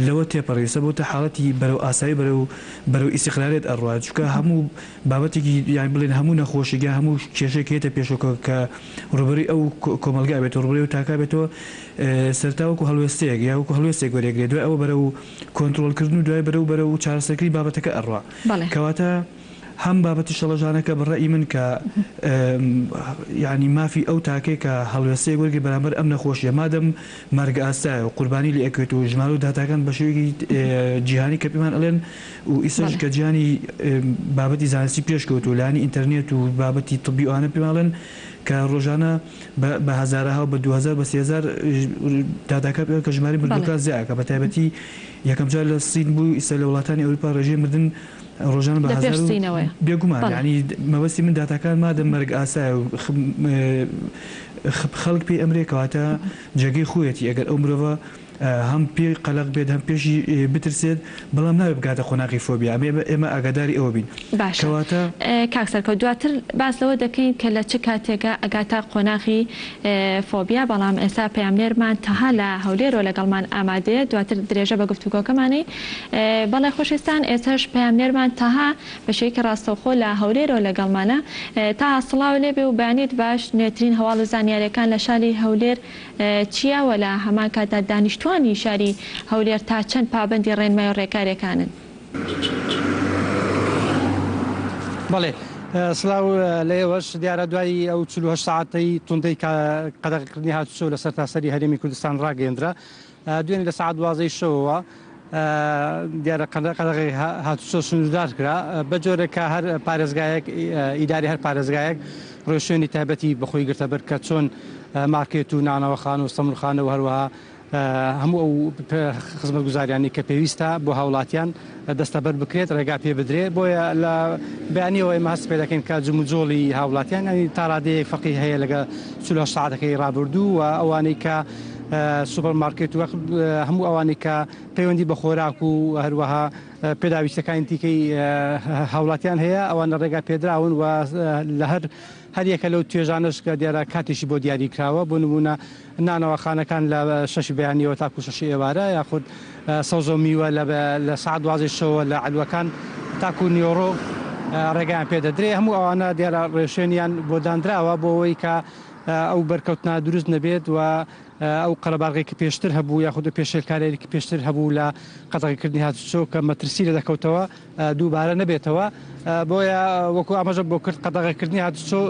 لەوە تێپەڕی ئێستا بۆتە حاڵەتی بەرەو ئاسایی بەرەو بەرەو ئیستیقلالیەت ئەڕوا چونکە هەموو بابەتێکی یان بڵێن هەموو نەخۆشێک یان هەموو کێشەیەک کە یەتە پێشەوە کە کە ڕووبەرووی ئەو کۆمەڵگا بێتەوە ڕووبەرووی ئەو تاکە بێتەوە سەرەتا وەکو هەڵوێستەیەک یا وەکو هەڵوێستێک وەرێگرێ دوای ئەوە بەرەو کۆنترۆڵکردن و دوای بەرەو بەرەو چارەسەرکردنی بابەتەکە ئەڕوا بەڵێ. کەواتە هەم بابەتی شڵەژانەکە بە ڕەئی من کە یانی مافی ئەو تاکەیە کە هەڵوێستەیەک وەرگرێت بەرامبەر ئەم نەخۆشیە مادەم مەرگ ئاسایە و قوربانی لێ ئەکەوێت و ژمارە و داتاکان بە شێوەیەکی جیهانی کە پێمان ئەڵێن و ئیستاش بەڵێ. کە جیهانی بابەتی زانستی پێش کەوتووە لایەنی ئینتەرنێت و بابەتی طبی و ئەوانە پێمان ئەڵێن کە ڕۆژانە بە بە هەزارەها و بە 2000 بە 3000 داتاکە پێ کە ژمارەی بەڵێ. مردووەکان زیاد ئەکا بە تایبەتی یەکەم جار لە سین بوو ئیستا لە وڵاتانی ئەوروپا ڕێژەی مردن ڕۆژانە بە لە پێش هەزار و سینەوەیە. بێگومان بەڵێ. یانی مەبەستی من داتاکان مادەم مەرگ ئاسایە و خەڵک پێی ئەمرێ کەواتە جێگەی خۆیەتی ئەگەر ئەو مرۆڤە هەم پێی قەلەق بێت هەم پێشی بترسێت بەڵام نابێت بگاتە قۆناغی فۆبیا ئەمە ئێمە ئاگاداری ئەوە بین باشە کەواتە. کاک سەرکەوت دواتر باس لەوە دەکەین کە لە چ کاتێکا ئەگاتە قۆناغی فۆبیا بەڵام ئێستا پەیامنێرمان تەها لە هەولێرەوە لەگەڵمان ئامادەیە دواتر درێژە بە گفتوگۆکەمانەین بەڵێ خۆشەویستان ئێستاش پەیامنێرمان تەها بە شێوەیەکی ڕاستەوخۆ لە هەولێرەوە لەگەڵمانە تەها سڵاو لێبێ و بەیانیت باش نوێترین هەواڵ و زانیاریەکان لە شاری هەولێر چیە وە لە هەمان کاتدا دانیشتوانی شاری هەولێر تا چەند پابەندی ڕێنمای و ڕێکارێکانن؟ بەڵێ سلاو لە ئێوەش دیارە دوای ئەو 48 ساعتەی توندەی کە قەدەغەکردنی هاتوچۆ لە سەرتاسەری هەرێمی کوردستان ڕاگەیەندرا دوێنێ لە سەعات دوازەی شەوەوە دیارە قەدەغەی هاتوچۆ سنووردار کرا بە جۆرێک کە هەر پارێزگایەک ئیداری هەر پارێزگایەک ڕێوشوێنی تایبەتی بەخۆی گرتە بەر کە چۆن مارکێت و نانەوەخانە و سەمونخانە و هەروەها هەموو ئەو خزمەتگوزاریانەی کە پێویستە بۆ هاوڵاتیان دەستەبەر بکرێت ڕێگا پێ بدرێت بۆیە لە بەیانیەوە ئێمە هەست پێ دەکەین کە جموجۆڵی هاوڵاتیان ینی تا ڕادەیەک فەرقی هەیە لەگە 48 ساعتەکەی ڕابردوو و ئەوانەی کە سوپەر مارکێت و هەموو ئەوانەی کە پەیوەندی بە خۆراک و هەروەها پێداویستەکانی دیکەی هاوڵاتیان هەیە ئەوانە ڕێگا پێدراون و لە هەر هەریەکە لەو توێژانەش کە دیارە کاتێکی بۆ دیاری کراوە بۆ نموونە نانەواخانەکان لە شەشی بەیانیەوە تاکو شەشی ئێوارە یاخود سەوزە و میوە لە سەعات دوازدەی شەوە لە عەلوەکان تاکو نیۆڕۆ ڕێگایان پێ دەدرێ هەموو ئەوانە دیارە ڕێوشوێنیان بۆ دانراوە بۆ ئەوەی کە ئەو بەرکەوتنە دروست نەبێت و ئەو قەرەباڵغی کە پێشتر هەبوو یاخود ئەو پێشێلکاریی کە پێشتر هەبوو لە قەدەغەکردنی هاتوچۆ کە مەترسی لێ دەکەوتەوە دووبارە نەبێتەوە بۆیە وەکو ئاماژە بۆ کرد قەدەغەکردنی هاتوچۆ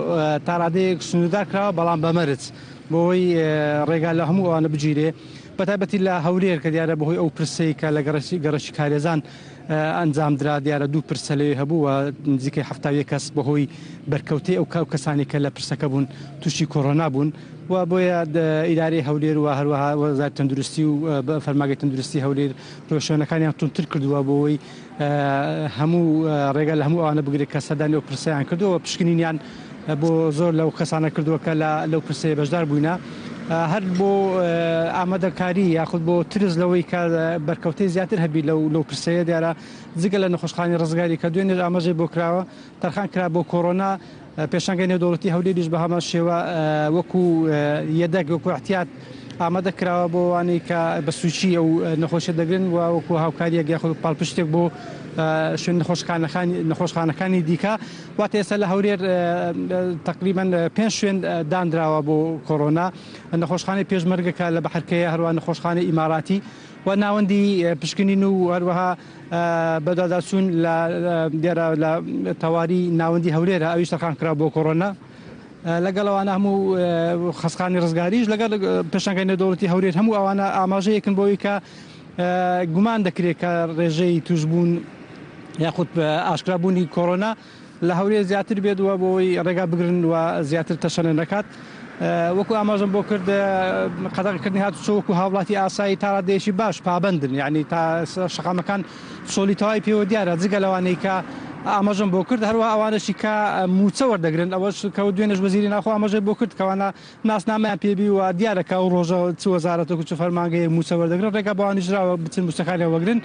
تا ڕادەیەک سنووردار کراوە بەڵام بە مەرج بۆ ئەوەی ڕێگا لە هەموو ئەوانە بگیرێ بەتایبەتی لە هەولێر کە دیارە بەهۆی ئەو پرسەی کە لە گەڕەکی کارێزان ئەنجامدرا دیارە دوو پرسە لەوێ هەبوو و نزیکەی 71 کەس بەهۆی بەرکەوتەی ئەو کەسانی کە لە پرسەکە بوون تووشی کۆرۆنا بوون و بۆیە ئیدارەی هەولێر و هەروەها وەزارەتی تەندروستی و فەرمانگەی تەندروستی هەولێر ڕێوشوێنەکانیان توندتر کردووە بۆ ئەوەی هەموو ڕێگا لە هەموو ئەوانە بگرێت کە سەردانی ئەو پرسەیان کردووە و پشکنینیان بۆ زۆر لەو کەسانە کردووە کە لەو پرسەیە بەشدار بووینە هەر بۆ ئامادەکاری یاخود بۆ ترس لەوەی کە بەرکەوتەی زیاتر هەبی لەو لەو پرسەیە دیارە جگە لە نەخۆشخانی ڕزگاری کە دوێنێش ئاماژەی بۆ کراوە تەرخان کرا بۆ کۆرۆنا پێشانگای نێودەوڵەتی هەولێریش بە هەمان شێوە وەکو یەدەگ وەکو احتیاط ئامادە کراوە بۆ ئەوانەی کە بە سووکی ئەو نەخۆشیە دەگرن و وەکو هاوکاریەک یاخود پاڵپشتێک بۆ شوێن نەخۆشخانەکانی نەخۆشخانەکانی دیکە واتە ئێستا لە هەولێر تقریبا پێنج شوێن دانراوە بۆ کۆرۆنا نەخۆشخانەی پێشمەرگەکە لە بەحرکەیە هەروە نەخۆشخانەی ئیماراتی و ناوەندی پشکنین و هەروەها بەدواداچوون لە دیارە لە تەواری ناوەندی هەولێرە ئەویش تەرخان کرا بۆ کۆرۆنا لەگەڵ ئەوانە هەموو خەسخانی ڕزگاریش لەگەڵ پێشانگای نێودەوڵەتی هەولێر هەموو ئەوانە ئاماژەیەکن بۆی کە گومان دەکرێت کە ڕێژەی توشبوون یاخود ئاشکرابوونی کۆرۆنا لە هەولێر زیاتر بێت و بۆ ئەوەی ڕێگا بگرن و زیاتر تەشەنە نەکات. وەکو ئاماژەم بۆ کرد قەدەغەکردنی هاتوچۆ وەکو هاوڵاتی ئاسایی تا ڕادەیەکی باش پابەندن یعنی تا شەقامەکان چۆلی تەواوی پێوە دیارە جگە لەوانەی کە ئاماژەم بۆ کرد هەروە ئەوانەشی کە موچە وەردەگرن ئەوەش کە دوێنێش وەزیری ناوخۆ ئاماژەی بۆ کرد کەوانە ناسنامەیان پێ بی و دیارە کە ئەو ڕۆژە چ وەزارەتێک و چ فەرمانگەیەک مووچە وەردەگرن ڕێگا بە ئەوانیش دراوە بچن مووچەکانیان وەگرن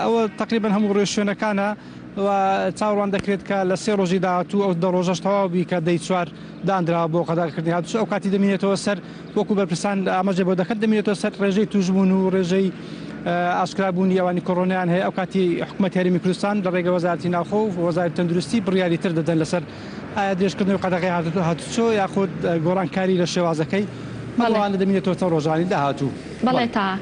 ئەوە تەقریبەن هەموو ڕێوشوێنەکانە و چاوەڕوان دەکرێت کە لە سێ ڕۆژی داهاتوو ئەو دە ڕۆژەش تەواو بی کە دەی چوار دانراوە بۆ قەدەغەکردنی هاتوچۆ ئەو کاتی دەمینێتەوە سەر وەکو بەرپرسان ئاماژەی بۆ دەکەن دەمینێتەوە سەر ڕێژەی تووشبوون و ڕێژەی ئاشکرابوونی ئەوانی کۆرۆنایان هەیە ئەو کاتی حکوومەتی هەرێمی کوردستان لە ڕێگە وەزارەتی ناوخۆ و وەزارەتی تەندروستی بڕیاری تر دەدەن لەسەر ئایا درێژکردنەوەی قەدەغەی هاتوچۆ یاخود گۆڕانکاری لە شێوازەکەی بەڵێ. ئەوانە دەمینێتەوە چەند ڕۆژانی داهاتوو. بەڵێ تەها.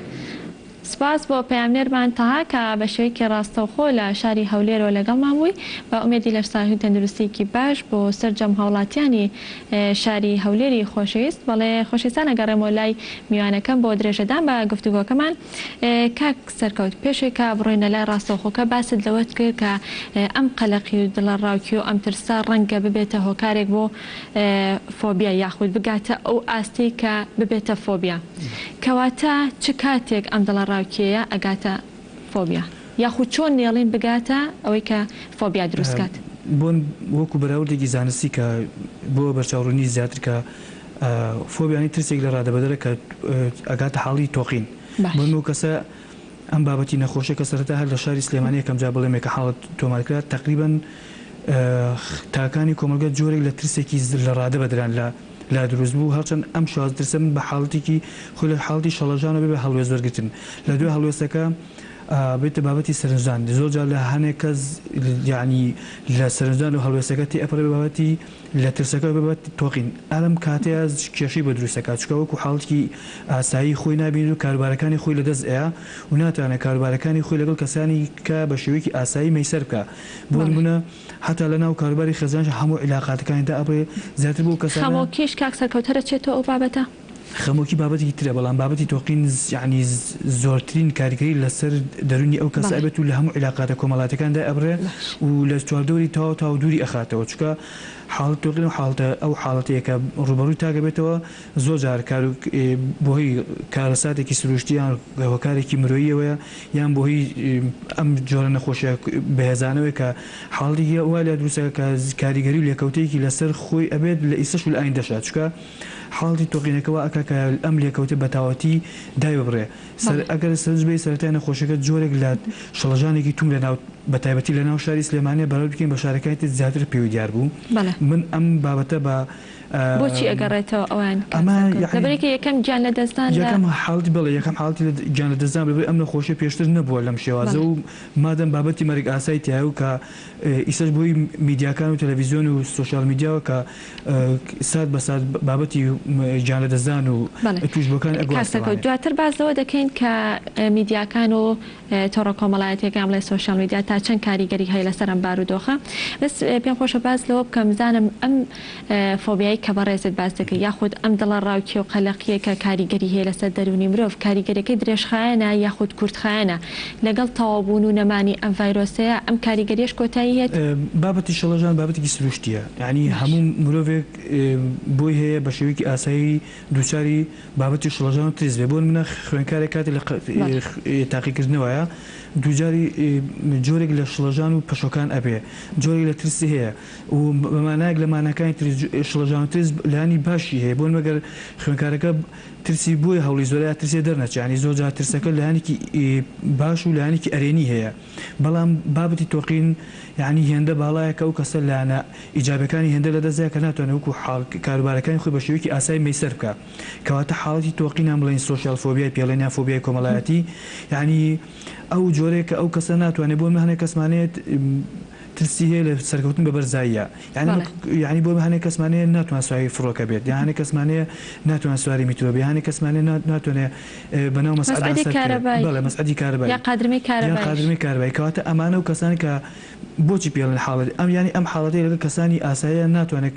سپاس بۆ پەیامنێرمان تەها کە بە شێوەیەکی ڕاستەوخۆ لە شاری هەولێرەوە لەگەڵمان بووی بە ئومێدی لەشساغی و تەندروستیەکی باش بۆ سەرجەم هاوڵاتیانی شاری هەولێری خۆشەویست بەڵێ خۆشەویستان ئەگەڕێمەوە لای میوانەکەم بۆ درێژەدان بە گفتوگۆکەمان کاک سەرکەوت، پێشەوەی کە بڕۆینە لای ڕاستەوخۆکە باست لەوەت کرد کە ئەم قەلەقی و دڵەڕاوکێ و ئەم ترسە ڕەنگە ببێتە هۆکارێک بۆ فۆبیا یاخود بگاتە ئەو ئاستەی کە ببێتە فۆبیا. کەواتە چ کاتێک ئەم دڵەڕاوکێیە ئەگاتە فۆبیا؟ یاخود چۆن نێڵین بگاتە ئەوەی کە فۆبیا دروست کات؟ بۆ وەکو بەراوردێکی زانستی کە بۆ بەرچاوڕوونی زیاتر کە فۆبیا یانی ترسێک لە ڕادەبەدەرە کە ئەگاتە حاڵی تۆقین. باش. بۆ کەسە ئەم بابەتی نەخۆشیە کە سەرەتا هەر لە شاری سلێمانی یەکەم جار بڵێم کە حاڵەت تۆمار کرا تەقریبەن تاکانی کۆمەڵگە جۆرێک لە ترسێکی لە ڕادە بەدران لە لا دروست بوو هەرچەند ئەم شێواز ترسە من بە حاڵەتێکی خۆی لە حاڵەتی شڵەژانەوە بێ بە هەڵوێست وەرگرتن لە دوای هەڵوێستەکە بێتە بابەتی سەرنجدان زۆر جار لە هەنێک کەس یانی لە سەرنجدان و هەڵوێستەکە تێئەپەڕێ بە بابەتی لە ترسەکە بە تۆقین ئا لەم کاتەیا کێشەی بۆ دروست ئەکات چونکە وەکو حاڵەتێکی ئاسایی خۆی نابینێت و کاروبارەکانی خۆی لە دەست ئەیا و ناتوانێت کاروبارەکانی خۆی لەگەڵ کەسانی کە بە شێوەیەکی ئاسایی مەیسەر بکا بۆ بەڵێ. نمونە حەتا لە ناو کاروباری خێزانیش هەموو عیلاقاتەکانی دائەبڕێ زیاتر بۆ کەسانە خەمۆکیش کاک سەرکەوت هەر ئەچێتەوە ئەو بابەتە؟ خەمۆکی بابەتێکی ترە بەڵام بابەتی تۆقین یەعنی زۆرترین کاریگەری لەسەر دەروونی ئەو کەسە بەڵێ. ئەبێت و لە هەموو عیلاقاتە کۆمەڵاتیەکان دایئەبڕێ باش. و لە چواردەوری تەواو تەواو دووری ئەخاتەوە چونکە. حاڵەتی تۆقین ئەو حاڵەتە ئەو حاڵەتەیە کە ڕووبەڕووی تاک ئەبێتەوە زۆر جار کار و بۆ هی کارەساتێکی سروشتی یان هۆکارێکی مرۆییەوەیە یان بۆ هی ئەم جۆرە نەخۆشیە بەهێزانەوەیە کە حاڵەتێکی وا لێ دروست ئەکا کە کاریگەری و لێکەوتەیەکی لەسەر خۆی ئەبێت لە ئیستەش و لە ئایندەشا چونکە حاڵەتی تۆقینەکە وا ئەکا کە ئەم لێکەوتە بە تەواوەتی دایببڕێ سەر ئەگەر سەرنج بەی سەرەتای نەخۆشیەکە جۆرێک لە شڵەژانێکی توند لە ناو بە تایبەتی لە ناو شاری سلێمانیە بەراورد بکەین بە شارەکانی تر زیاتر پێوەی دیار بوو من ئەم بابەتە بە بۆچی ئەگەڕێتەوە ئەوان کاک ئەمە سەرکەوت یەعنی لەبەرئەوەی یەکەم گیان لەدەستدان لە یەکەم حاڵەتی بەڵێ یەکەم حاڵەتی لە گیان لەدەستدان لەبەر ئەم نەخۆشیە پێشتر نەبووە لەم شێوازە بەڵێ. و مادەم بابەتی مەرگ ئاسای تیایە و کە ئیستاش بۆی میدیاکان و تەلەڤیزیۆن و سۆشیال میدیاوە کە سات بە سات بابەتی گیان لەدەستدان و بەڵێ تووشبووەکان کاک سەرکەوت ئەگواستەوانێ. دواتر باس لەوە دەکەین کە میدیاکان و تۆڕە کۆمەڵایەتیەکان بڵێ سۆشیال میدیا تا چەند کاریگەری هەیە لەسەر ئەم بارودۆخە بەس پێم خۆشە باس لەوە بکەم بزانم ئەم فۆبیای کە بەڕێزت باس دەکەی یاخود ئەم دڵەڕاوکێ و قەلەقیە کە کاریگەری هەیە لەسەر دەروونی مرۆڤ کاریگەریەکەی درێژخایەنە یاخود کورتخایەنە لەگەڵ تەواو بوون و نەمانی ئەم ڤایرۆسەیە ئەم کاریگەریەش کۆتایی هێت؟ بابەتی شڵەژان بابەتێکی سروشتیە یانی هەموو مرۆڤێک بۆی هەیە بە شێوەیەکی ئاسایی دووچاری بابەتی شڵەژان و ترس بێ بۆ نمونە خوێندکارێک کاتێ لە تاقیکردنەوەیە دووجاری جۆرێک لە شڵەژان و پەشۆکان ئەبێ جۆرێک لە ترسی هەیە و بە مانایەک لە ماناکانی ترس شڵەژان و ترس لایەنی باشی هەیە بۆ نمونە گەر خوێندکارەکە ترسی بۆیە هەوڵی زۆرە یا ترسێ دەرنەچێ یانی زۆر جار ترسەکە لایەنێکی باش و لایەنێکی ئەرێنی هەیە بەڵام بابەتی تۆقین یانی هێندە باڵایە کە ئەو کەسە لایەنە ئیجابیەکانی هێندە لەدەست دایە کە ناتوانێت وەکو حاڵ کاروبارەکانی خۆی بە شێوەیەکی ئاسایی مەیسەر بکا کەواتە حاڵەتی تۆقین یان بڵێین سۆشیال فۆبیای پێڵێن یان فۆبیای کۆمەڵایەتی یانی ئەو جۆرەیە کە ئەو کەسە ناتوانێت بۆ نمونە هەنێک کەسمان هەیە ترسی هەیە لە سەرکەوتن بە بەرزاییە یانی بەڵێ. یانی بۆ هەنێک کەسمان هەیە ناتوان سواری فڕۆکە بێت یان هەنێک کەسمان هەیە ناتوان سواری میترۆ بێ هەنێک کەسمان هەیە ناتوانێ بەناو مەسعەدا مەسعەدی سەرکەوێ کارەبایی بەڵێ مەسعەدی یا کارەبایی قادرمەی یان کارەباییش. قادرمەی کارەبایی کەواتە ئەمانە و کەسانی کە بۆچی پێڵێن حاڵەتی ئەم یانی ئەم حاڵەتەی لەگەڵ کەسانی ئاساییە ناتوانێت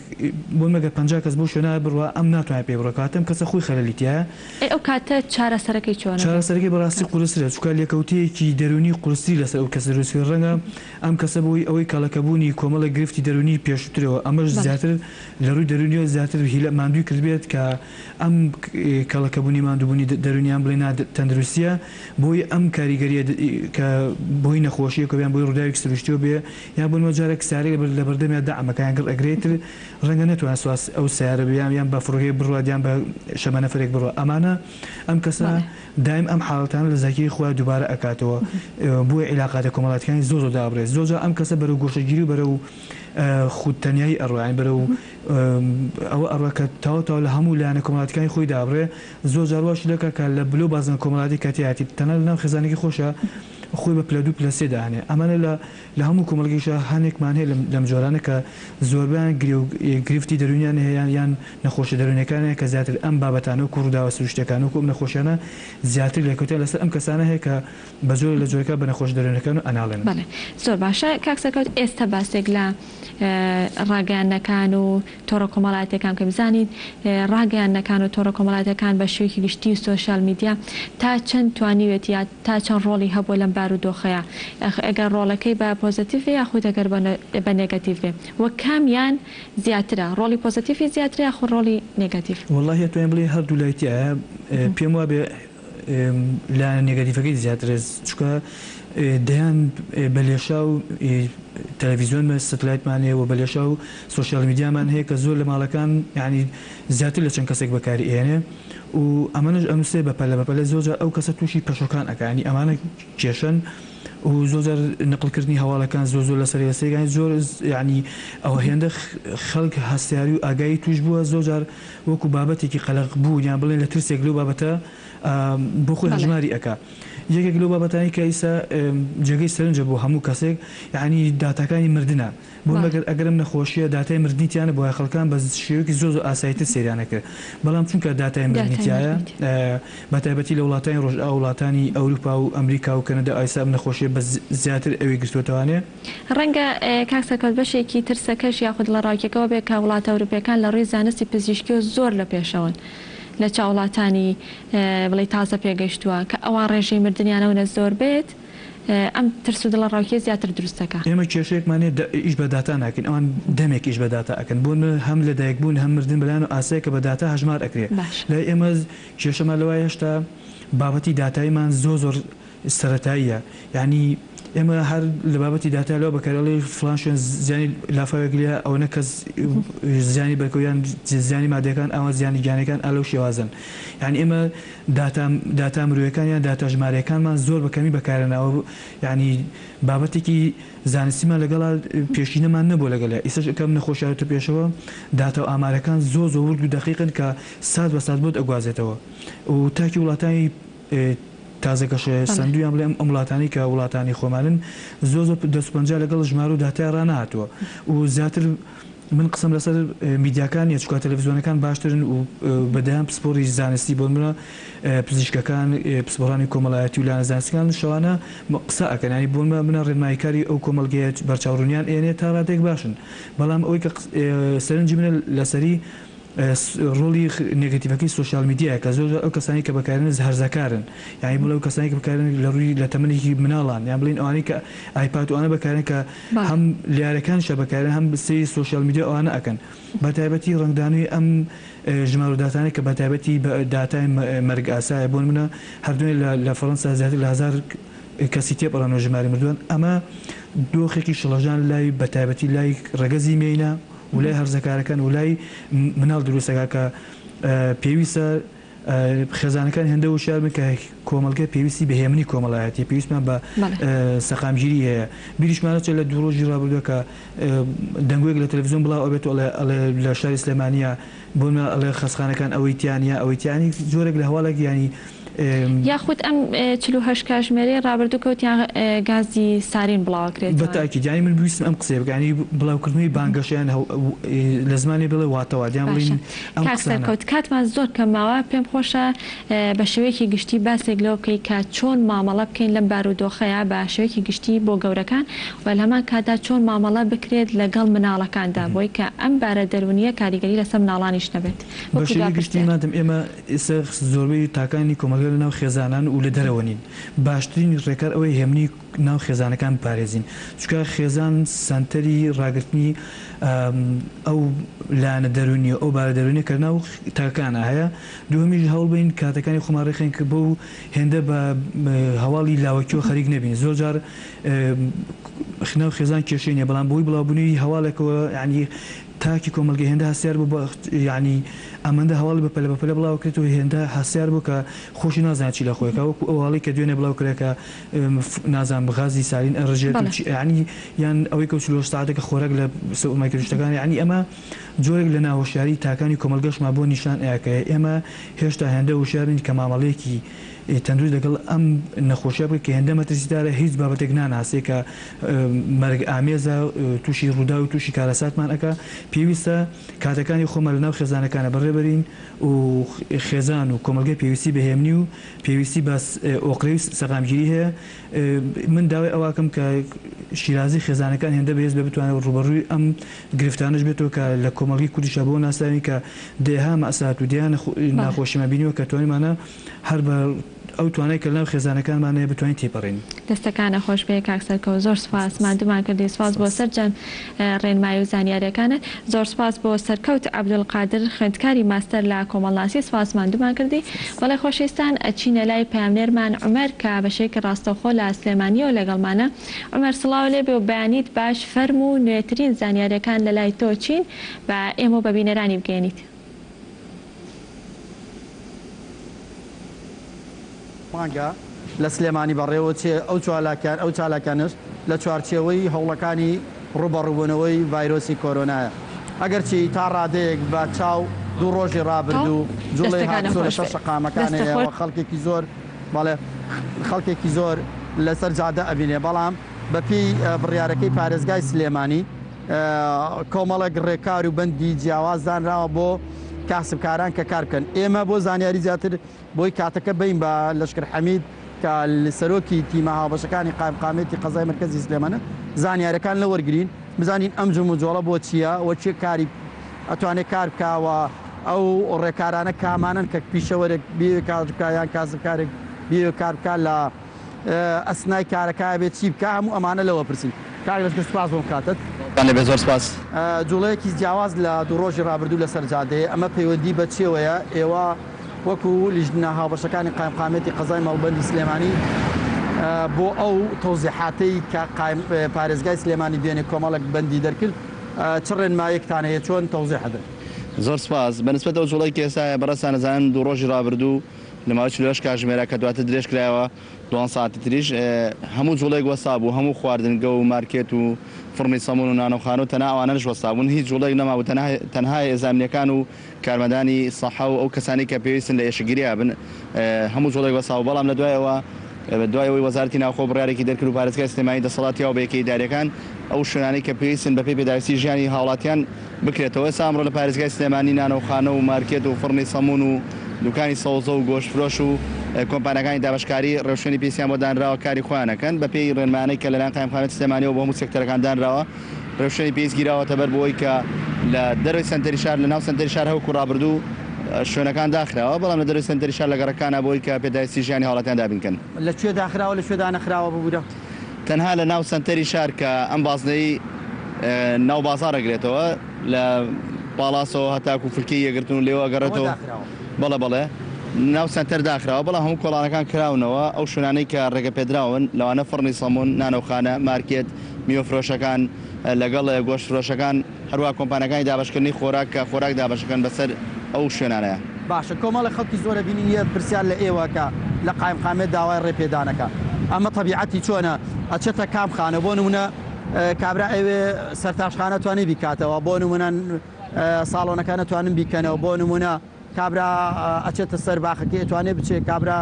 بۆ نمونە گەر 50 کەس بەو شوێنە بڕوا ئەم ناتوانێت پێی بڕوا کەواتە ئەم کەسە خۆی خەلەلی تیایە. ئەی ئەو کاتە چارەسەرەکەی چۆنە؟ چارەسەرەکەی بەڕاستی قورسترە چونکە لێکەوتەیەکی دەروونی قورستری لەسەر ئەو کەسە دروست کرد ڕەنگە ئەم کەسە بەهۆی ئەوەی کەڵەکەبوونی کۆمەڵێک گرفتی دەروونی پێشووترەوە ئەمەش زیاتر لە ڕووی دەروونیەوە زیاتر هیلا ماندووی کردبێت کە ئەم کەڵەکەبوونی ماندووبوونی دەروونی یان بڵێین نا تەندروستیە بۆی ئەم کاریگەریە کە بۆی نەخۆشیەکەوە یان بۆی ڕووداوێکی سروشتیەوە بێ یان بۆ نموونە جارێک سەیارەیەک لە بەردەمیا دەعمەکا یان گڕ ئەگرێ ئیتر ڕەنگە نەتوانێت سواس ئەو سەیارە بێ یان بە فڕۆکەیەک بڕوات یان بە شەمەنەفەرێک بڕوا ئەمانە ئەم کەسە دایم ئەم حاڵەتانە لە زاکیرەی خۆیا دووبارە ئەکاتەوە بۆیە عیلاقاتە کۆمەڵایەتیەکانی زۆر زۆر دابڕێت زۆر جار ئەم کەسە بەرەو گۆشەگیری و بەرەو خود تەنیایی ئەڕوا یانی بەرەو ئەوە ئەڕوا کە تەواو تەواو لە هەموو لایەنە کۆمەڵایەتیەکانی خۆی دابڕێ زۆر جار واشی دەکا کە لە بلۆ بازنە کۆمەڵایەتی کە تیایەتی تەنانەت لەناو خێزانەکەی خۆشا خۆی بە پلە دوو پلە سێ دائەنێ ئەمانە لە لە هەموو کۆمەڵگەیشا هەنێکمان هەیە لەم جۆرانە کە زۆربەیان گرێ و گرفتی دەروونیان هەیە یان یان نەخۆشیە دەروونیەکان هەیە کە زیاتر ئەم بابەتانە وەکوو ڕووداوە سروشتیەکان وەکوو ئەم نەخۆشیانە زیاتر لێکەوتەیان لەسەر ئەم کەسانە هەیە کە بە جۆرێک لە جۆرەکان بە نەخۆشی دەروونەکان و ئەناڵێنن. بەڵێ زۆر باشە کاک سەرکەوت ئێستا باسێک لە ڕاگەیاندنەکان و تۆڕە کۆمەڵایەتیەکان بکەین بزانین ڕاگەیاندنەکان و تۆڕە کۆمەڵایەتیەکان بە شێوەیەکی گشتی و سۆشیال میدیا تا چەند توانیوێتی یا تا چەند ڕۆڵی هەبووە لەم بارودۆخەیا ئەگەر ڕۆڵەکەی بە پۆزەتیڤ بێ یاخود ئەگەر بە نێگەتیڤ بێ وە کامیان زیاترە ڕۆڵی پۆزەتیڤی زیاترە یاخود ڕۆڵی نێگەتیڤ؟ وەڵاهی ئەتوانین بڵێین هەردوو لای تیایە پێم وابێ لایەنە نێگەتیڤەکەی زیاترە چونکە دەیان بە لێشاو تەلەڤیزیۆن سەتلایتمان هەیە و بە لێشاو سۆشیال میدیامان هەیە کە زۆر لە ماڵەکان یانی زیاتر لە چەند کەسێک بەکاری ئێنێ و ئەمەنەش ئەنوسێ بە پەلە بە پەلە زۆر جار ئەو کەسە تووشی پەشۆکان ئەکا یانی ئەمانە کێشەن و زۆر جار نقل کردنی هەواڵەکان زۆر زۆر لەسەر لەسەر یانی زۆر یانی ئەوە هێندە خەڵک هەستیاری و ئاگایی تووش بووە زۆر جار وەکو بابەتێکی قەلەق بوون یان بڵێن لە ترسێک لەو بابەتە بۆ خۆی هەژماری ئەکا. یەکێک لەو بابەتانەی کە ئیستا جێگەی سەرنجە بۆ هەموو کەسێک یانی داتاکانی مردنە. بۆ مەگەر ئەگەر ئەم نەخۆشیە داتای مردنی تیا نەبوایە خەڵکان بە شێوەیەکی زۆر زۆر ئاساییتر سەیریان ئەکرد. بەڵام چونکە داتای مردنی تیایە بە تایبەتی لە وڵاتانی ڕۆژئاوا وڵاتانی ئەوروپا و ئەمریکا و کەنەدا ئایستا ئەم نەخۆشیە بە زیاتر ئەوێ گرتووەتەوانێ. ڕەنگە کاک سەرکەوت بەشێکی ترسەکەش یاخود دڵەڕاوکێکەوە بێت کە وڵاتە ئەوروپیەکان لە ڕووی زانستی پزیشکیەوە زۆر لە پێشەوەن لە چاو وڵاتانی بڵێی تازە پێگەیشتووە کە ئەوان ڕێژەی مردنیان ئەونە زۆر بێت. ئەم ترس و دڵەڕاوکێ زیاتر دروست دەکا. ئێمە کێشەیەکمان هەیە ئیش بە داتا ناکەین ئەوان دەمێک ئیش بە داتا ئەکەن بۆ نمونە هەم لەدایک بوون هەم مردن بەلایان ئاسایە کە بە داتا هەژمار ئەکرێ باشە. لای ئێمە کێشەمان لەوایە هێشتا بابەتی داتاییمان زۆر زۆر سەرەتاییە یانی ئێمە هەر لە بابەتی داتا لەوە بەکار ئەڵێ فڵان شوێن زیانی لافاوێک لێ ئەوەنە کەس زیانی بەرکەوت یان زیانی مادەکان ئەوە زیانی گیانەکان ئا لەو شێوازەن یانی ئێمە داتا داتا مرۆیەکان یان داتا ژمارەیەکانمان زۆر بە کەمی بەکارهێناوە یانی بابەتێکی زانستیمان لەگەڵا پێشینەمان نەبووە لەگەڵیا ئیستاش کە ئەم نەخۆشیە هاتۆتە پێشەوە داتا و ئامارەکان زۆر زۆر ورد و دەقیقن کە سات بە سات بۆت ئەگوازێتەوە و تاکی وڵاتانی تازە گەشە سەندوو یان بڵێم ئەم وڵاتانەی کە وڵاتانی خۆمانن زۆر زۆر دەست و پەنجە لەگەڵ ژمارە و داتای ڕانەهاتووە و زیاتر من قسەم لەسەر میدیاکان نیە چونکە تەلەفزیۆنەکان باشترن و بە دەیان پسپۆڕی زانستی بۆ نمونە پزیشکەکان پسپۆڕانی کۆمەڵایەتی و لایەنە زانستیەکان شەوانە قسە ئەکەن یانی بۆ نمونە منە ڕێنماییکاری ئەو کۆمەڵگەیە بەرچاوڕوونیان ئێنێ تا ڕادەیەک باشن بەڵام ئەوەی کە سەرنجی منە لەسەری ڕۆڵی نێگەتیڤەکەی سۆشیال میدیایە کە زۆر جار ئەو کەسانەی کە بەکارێنن هەرزەکارن یانی بڵێ ئەو کەسانەی کە بەکارێنن لە ڕووی لە تەمەنێکی مناڵان یان بڵێین ئەوانەی کە ئایپاد و ئەوانە بەکارێن کە هەم لە یاریەکانیشا بەکارێن هەم سەیری سۆشیال میدیا و ئەوانە ئەکەن بە تایبەتی ڕەنگدانەوەی ئەم ژمارە و داتانەی کە بە تایبەتی داتای مەرگ ئاسایە بۆ نمونە هەر دوێنێ لە لە فەرەنسا زیاتر لە هەزار کەسی تێپەڕاندوە ژمارەی مردووان ئەمە دۆخێکی شڵەژان لای بە تایبەتی لای ڕەگەزی مێینە و لای هەرزەکارەکان و لای مناڵ دروست دەکات کە پێویستە خێزانەکان هێندە وشیار بن کە کۆمەڵگە پێویستی بە هێمنی کۆمەڵایەتی پێویستمان بە سەقامگیری هەیە بیریشمان نەچێت لە دوو ڕۆژی ڕابردووە کە دەنگۆیەک لە تەلەفزیۆن بڵاو ئەبێت و ئەڵێ لە شاری سلێمانیە بۆ نمونە ئەڵێ خەستخانەکان ئەوەی تیا نیە ئەوەی تیا نیە جۆرێک لە هەواڵێک یانی یاخود ئەم 48 کاژمێرەی ڕابردوو کەوتیان گازی سارین بڵاوەکرێتەوە. بە تاکید یانی من ویستم ئەم قسەیە بکەم یانی بڵاوکردنەوەی بانگەشە یان لە زمانێ بڵێ واتەوات یان باشە بڵێین ئەم کاک قسانە. سەرکەوت کاتمان زۆر کەم ماوە پێم خۆشە بە شێوەیەکی گشتی باسێک لەوە بکەی کە چۆن مامەڵە بکەین لەم بارودۆخەیا بە شێوەیەکی گشتی بۆ گەورەکان و لە هەمان کاتدا چۆن مامەڵە بکرێت لەگەڵ مناڵەکاندا بۆی کە ئەم بارە دەروونییە کاریگەری لەسەر مناڵانیش نەبێت بە وەکو دوا شێوەی گشتی پرسیار. مادەم ئێمە ئێستا زۆربەی تاکانی کۆمەڵگە لە ناو خێزانان و لە دەرەوە نین، باشترین ڕێکار ئەوەیە هێمنی ناو خێزانەکان بپارێزین، چونکە خێزان سەنتەری ڕاگرتنی ئەو لایەنە دەروونیە ئەو بارە دەروونیە کە لەناو تاکەکانا هەیە، دووهەمیش هەوڵبەین کاتەکانی خۆمان ڕێکخەین کە بەو هێندە بە هەواڵی لاوەکیەوە خەریک نەبین، زۆر جار ناو خێزان کێشەی نیە بەڵام بەهۆی بڵاوبوونەوەی هەواڵێکەوە یانی تاکی کۆمەڵگە هێندە هەستیار بوو بە یانی ئەمەندە هەواڵی بە پەلە بە پەلە بڵاو کرێتەوە هێندە هەستیار بوو کە خۆشی نازانێت چی لە خۆی کا وەکو ئەو هەواڵەی کە دوێنێ بڵاو کرا کە نازانم غازی سارین ئەڕژێت و بەڵێ. چی یانی یان ئەوەی کە 48 سەعاتێکە خۆراک لە سۆپەرمارکێت و شتەکان یانی ئەمە جۆرێک لە ناهۆشیاری تاکانی کۆمەڵگەشمان بۆ نیشان ئەیا کە ئێمە هێشتا هێندە هۆشیار نین کە مامەڵەیەکی تەندروست لەگەڵ ئەم نەخۆشیە بکەین کە هێندە مەترسیدارە هیچ بابەتێک ناناسێ کە مەرگ ئامێزە توشی ڕووداو و توشی کارەساتمان ئەکا پێویستە کاتەکانی خۆمان لەناو خێزانەکانە بەڕێبەرین و خێزان و کۆمەڵگە پێویستی بە هێمنی و پێویستی بە ئۆقرەی و سەقامگیری هەیە من داوای ئەوەکەم کە شیرازەی خێزانەکان هێندە بەهێز بێ بتوانێت ڕووبەڕووی ئەم گرفتانەش بێتەوە کە لە کۆمەڵگەی کوردیشا بەوە ناسراوین کە دەیەها مەئسات و دەیان ناخۆشیمان بینیوە کە توانیمانە هەر بە ئەو توانای کە لەناو خێزانەکانمان هەیە بتوانین تێیپەڕێنین. دەستەکانت خۆش بێ کاک سەرکەوت زۆر سوپاس ماندوومان کردی سوپاس بۆ سەرجەم ڕێنمایی و زانیاریەکانت زۆر سوپاس بۆ سەرکەوت عەبدولقادر خوێندکاری ماستەر لە کۆمەڵناسی سوپاس ماندوومان کردی بەڵێ خۆشەویستان ئەچینە لای پەیامنێرمان عومەر کە بە شێوەیەکی ڕاستەوخۆ لە سلێمانیەوە لەگەڵمانە عومەر سڵاو لێ بێ و بەیانیت باش فەرموو نوێترین زانیاریەکان لەلای تۆ چین بە ئێمە و بە بینەرانی بگەیەنیت. مانگە لە سلێمانی بەڕێوەچێ، ئەو چالاکیان ئەو چالاکیانەش لە چوارچێوەی هەوڵەکانی ڕووبەڕووبوونەوەی ڤایرۆسی کۆرۆنایە. ئەگەرچی تا ڕادەیەک بە چاو دوو ڕۆژی ڕابردوو جوڵەی دەستەکانت هاتوچۆ خۆش لەسەر بێت. شەقامەکان دەستت هەیە خۆش. و خەڵکێکی زۆر بەڵێ خەڵکێکی زۆر لەسەر جادە ئەبینێ، بەڵام بەپێی بڕیارەکەی پارێزگای سلێمانی کۆمەڵێک ڕێکار و بەندی جیاواز دانراوە بۆ کاسبکاران کە کار بکەن. ئێمە بۆ زانیاری زیاتر بۆی کاتەکە بەین بە لەشکر حەمید کە سەرۆکی تیمە هاوبەشەکانی قایمقامیەتی قەزای مەرکەزی سلێمانە زانیارەکان لە وەرگین بزانین ئەم جموجۆڵە بۆ چییە و چێ کاری ئەتوانێت کار بکا و ئەو ڕێکارانە کامانەن کە پیشەوەرێک بێ کار بکا یان کاسبکارێک بێ کار بکا لە. ئەسنای کارەکە ئەبێ چی بکا هەموو ئەمانە لەوە پرسین. کاک لەشکر سوپاس بۆم کاتت. سڵاوتان لێبێ زۆر سوپاس. جوڵەیەکی جیاواز لە دوو ڕۆژی ڕابردوو لەسەر جادەیە ئەمە پەیوەندی بە چیەوەیە ئێوە وەکو لیژنە هاوبەشەکانی قایمقامیەتی قەزای مەڵبەندی سلێمانی بۆ ئەو تەوزیحاتەی کە پارێزگای سلێمانی دوێنێ کۆمەڵێک بەندی دەرکرد چ ڕێنمایەکتان هەیە چۆن تەوزیح ئەدەن؟ زۆر سوپاس. بە نسبەت ئەو جوڵەی کە ئێستا هەیە بەڕێزتان ئەزانن دوو ڕۆژی ڕابردوو لە ماوەی 48 کاژمێرا کە دواتر درێژ کرایەوە دوانزە سەعاتی تریش هەموو جوڵەیەک وەستابوو هەموو خواردنگە و مارکێت و فڕنی سەمون و نانەوخانە و تەنها ئەوانەش وەستابوون هیچ جوڵەیەک نەمابوو تەنها تەنها هێزە ئەمنیەکان و کارمەندانی سەحە و ئەو کەسانەی کە پێویستن لە ئێشکگریا بن هەموو جوڵەیەک وەستابوو بەڵام لە دوای ئەوە دوای ئەوەی وەزارەتی ناوخۆ بڕیارێکی دەرکرد و پارێزگای سلێمانی دەسەڵاتی یاوە بە یەکە ئیداریەکان ئەو شوێنانەی کە پێویستن بەپێی پێداویستی ژیانی هاوڵاتیان بکرێتەوە ئێستا ئەمڕۆ لە پارێزگای سلێمانی نانەوخانە و مارکێت و فڕنی سەمون و دوکانی سەوزە و گۆشتفرۆش و کۆمپانیاکانی دابەشکاری ڕێوشوێنی پێویستیان بۆ دانراوە کاری خۆیان ئەکەن بەپێی ڕێنمایانەی کە لەلایەن قایمقامیەتی سلێمانیەوە بۆ هەموو سێکتەرەکان دانراوە ڕێوشوێنی پێویست گیراوەتەبەر بۆ ئەوەی کە لە دەرەوەی سەنتەری شار لە ناو سەنتەری شار هەوکو ڕابردوو شوێنەکان داخراوە بەڵام لە دەرەوەی سەنتەری شار لە گەڕەکانە بۆ ئەوەی کە پێداویستی ژیانی هاوڵاتیان دابین کەن. لە کوێ داخراوە لە کوێ دانەخراوە ببورە؟ تەنها لە ناو سەنتەری شار کە ئەم بازنەی ناو بازاڕ ئەگرێتەوە لە پاڵاسەوە هەتاکو فلکەی یەکگرتن و لێوە ئەگەڕێتەوە بەڵێ بەڵێ ناو سەنتەر داخراوە بەڵام هەموو کۆڵانەکان کراونەوە ئەو شوێنانەی کە ڕێگە پێدراون لەوانە فڕنی سەمون نانەوخانە مارکێت میوە فرۆشەکان لەگەڵ گۆشت فرۆشەکان هەروەها کۆمپانیاکانی دابەشکردنی خۆراک کە خۆراک دابەشەکەن بەسەر ئەو شوێنانەیا. باشە کۆمەڵێک خەڵکی زۆر ئەبینین یە پرسیار لە ئێوە ئەکا لە قایمقامیەت داوای ڕێ پێدانەکا ئەمە تەبیعەتی چۆنە ئەچێتە کام خانە بۆ نمونە کابرا ئەوێ سەرتاشخانە توانێ بیکاتەوە بۆ نمونە ساڵۆنەکان ئەتوانن بیکەنەوە بۆ نمونە کابرا ئەچێتە سەر باخەکەی ئەتوانێ بچێ کابرا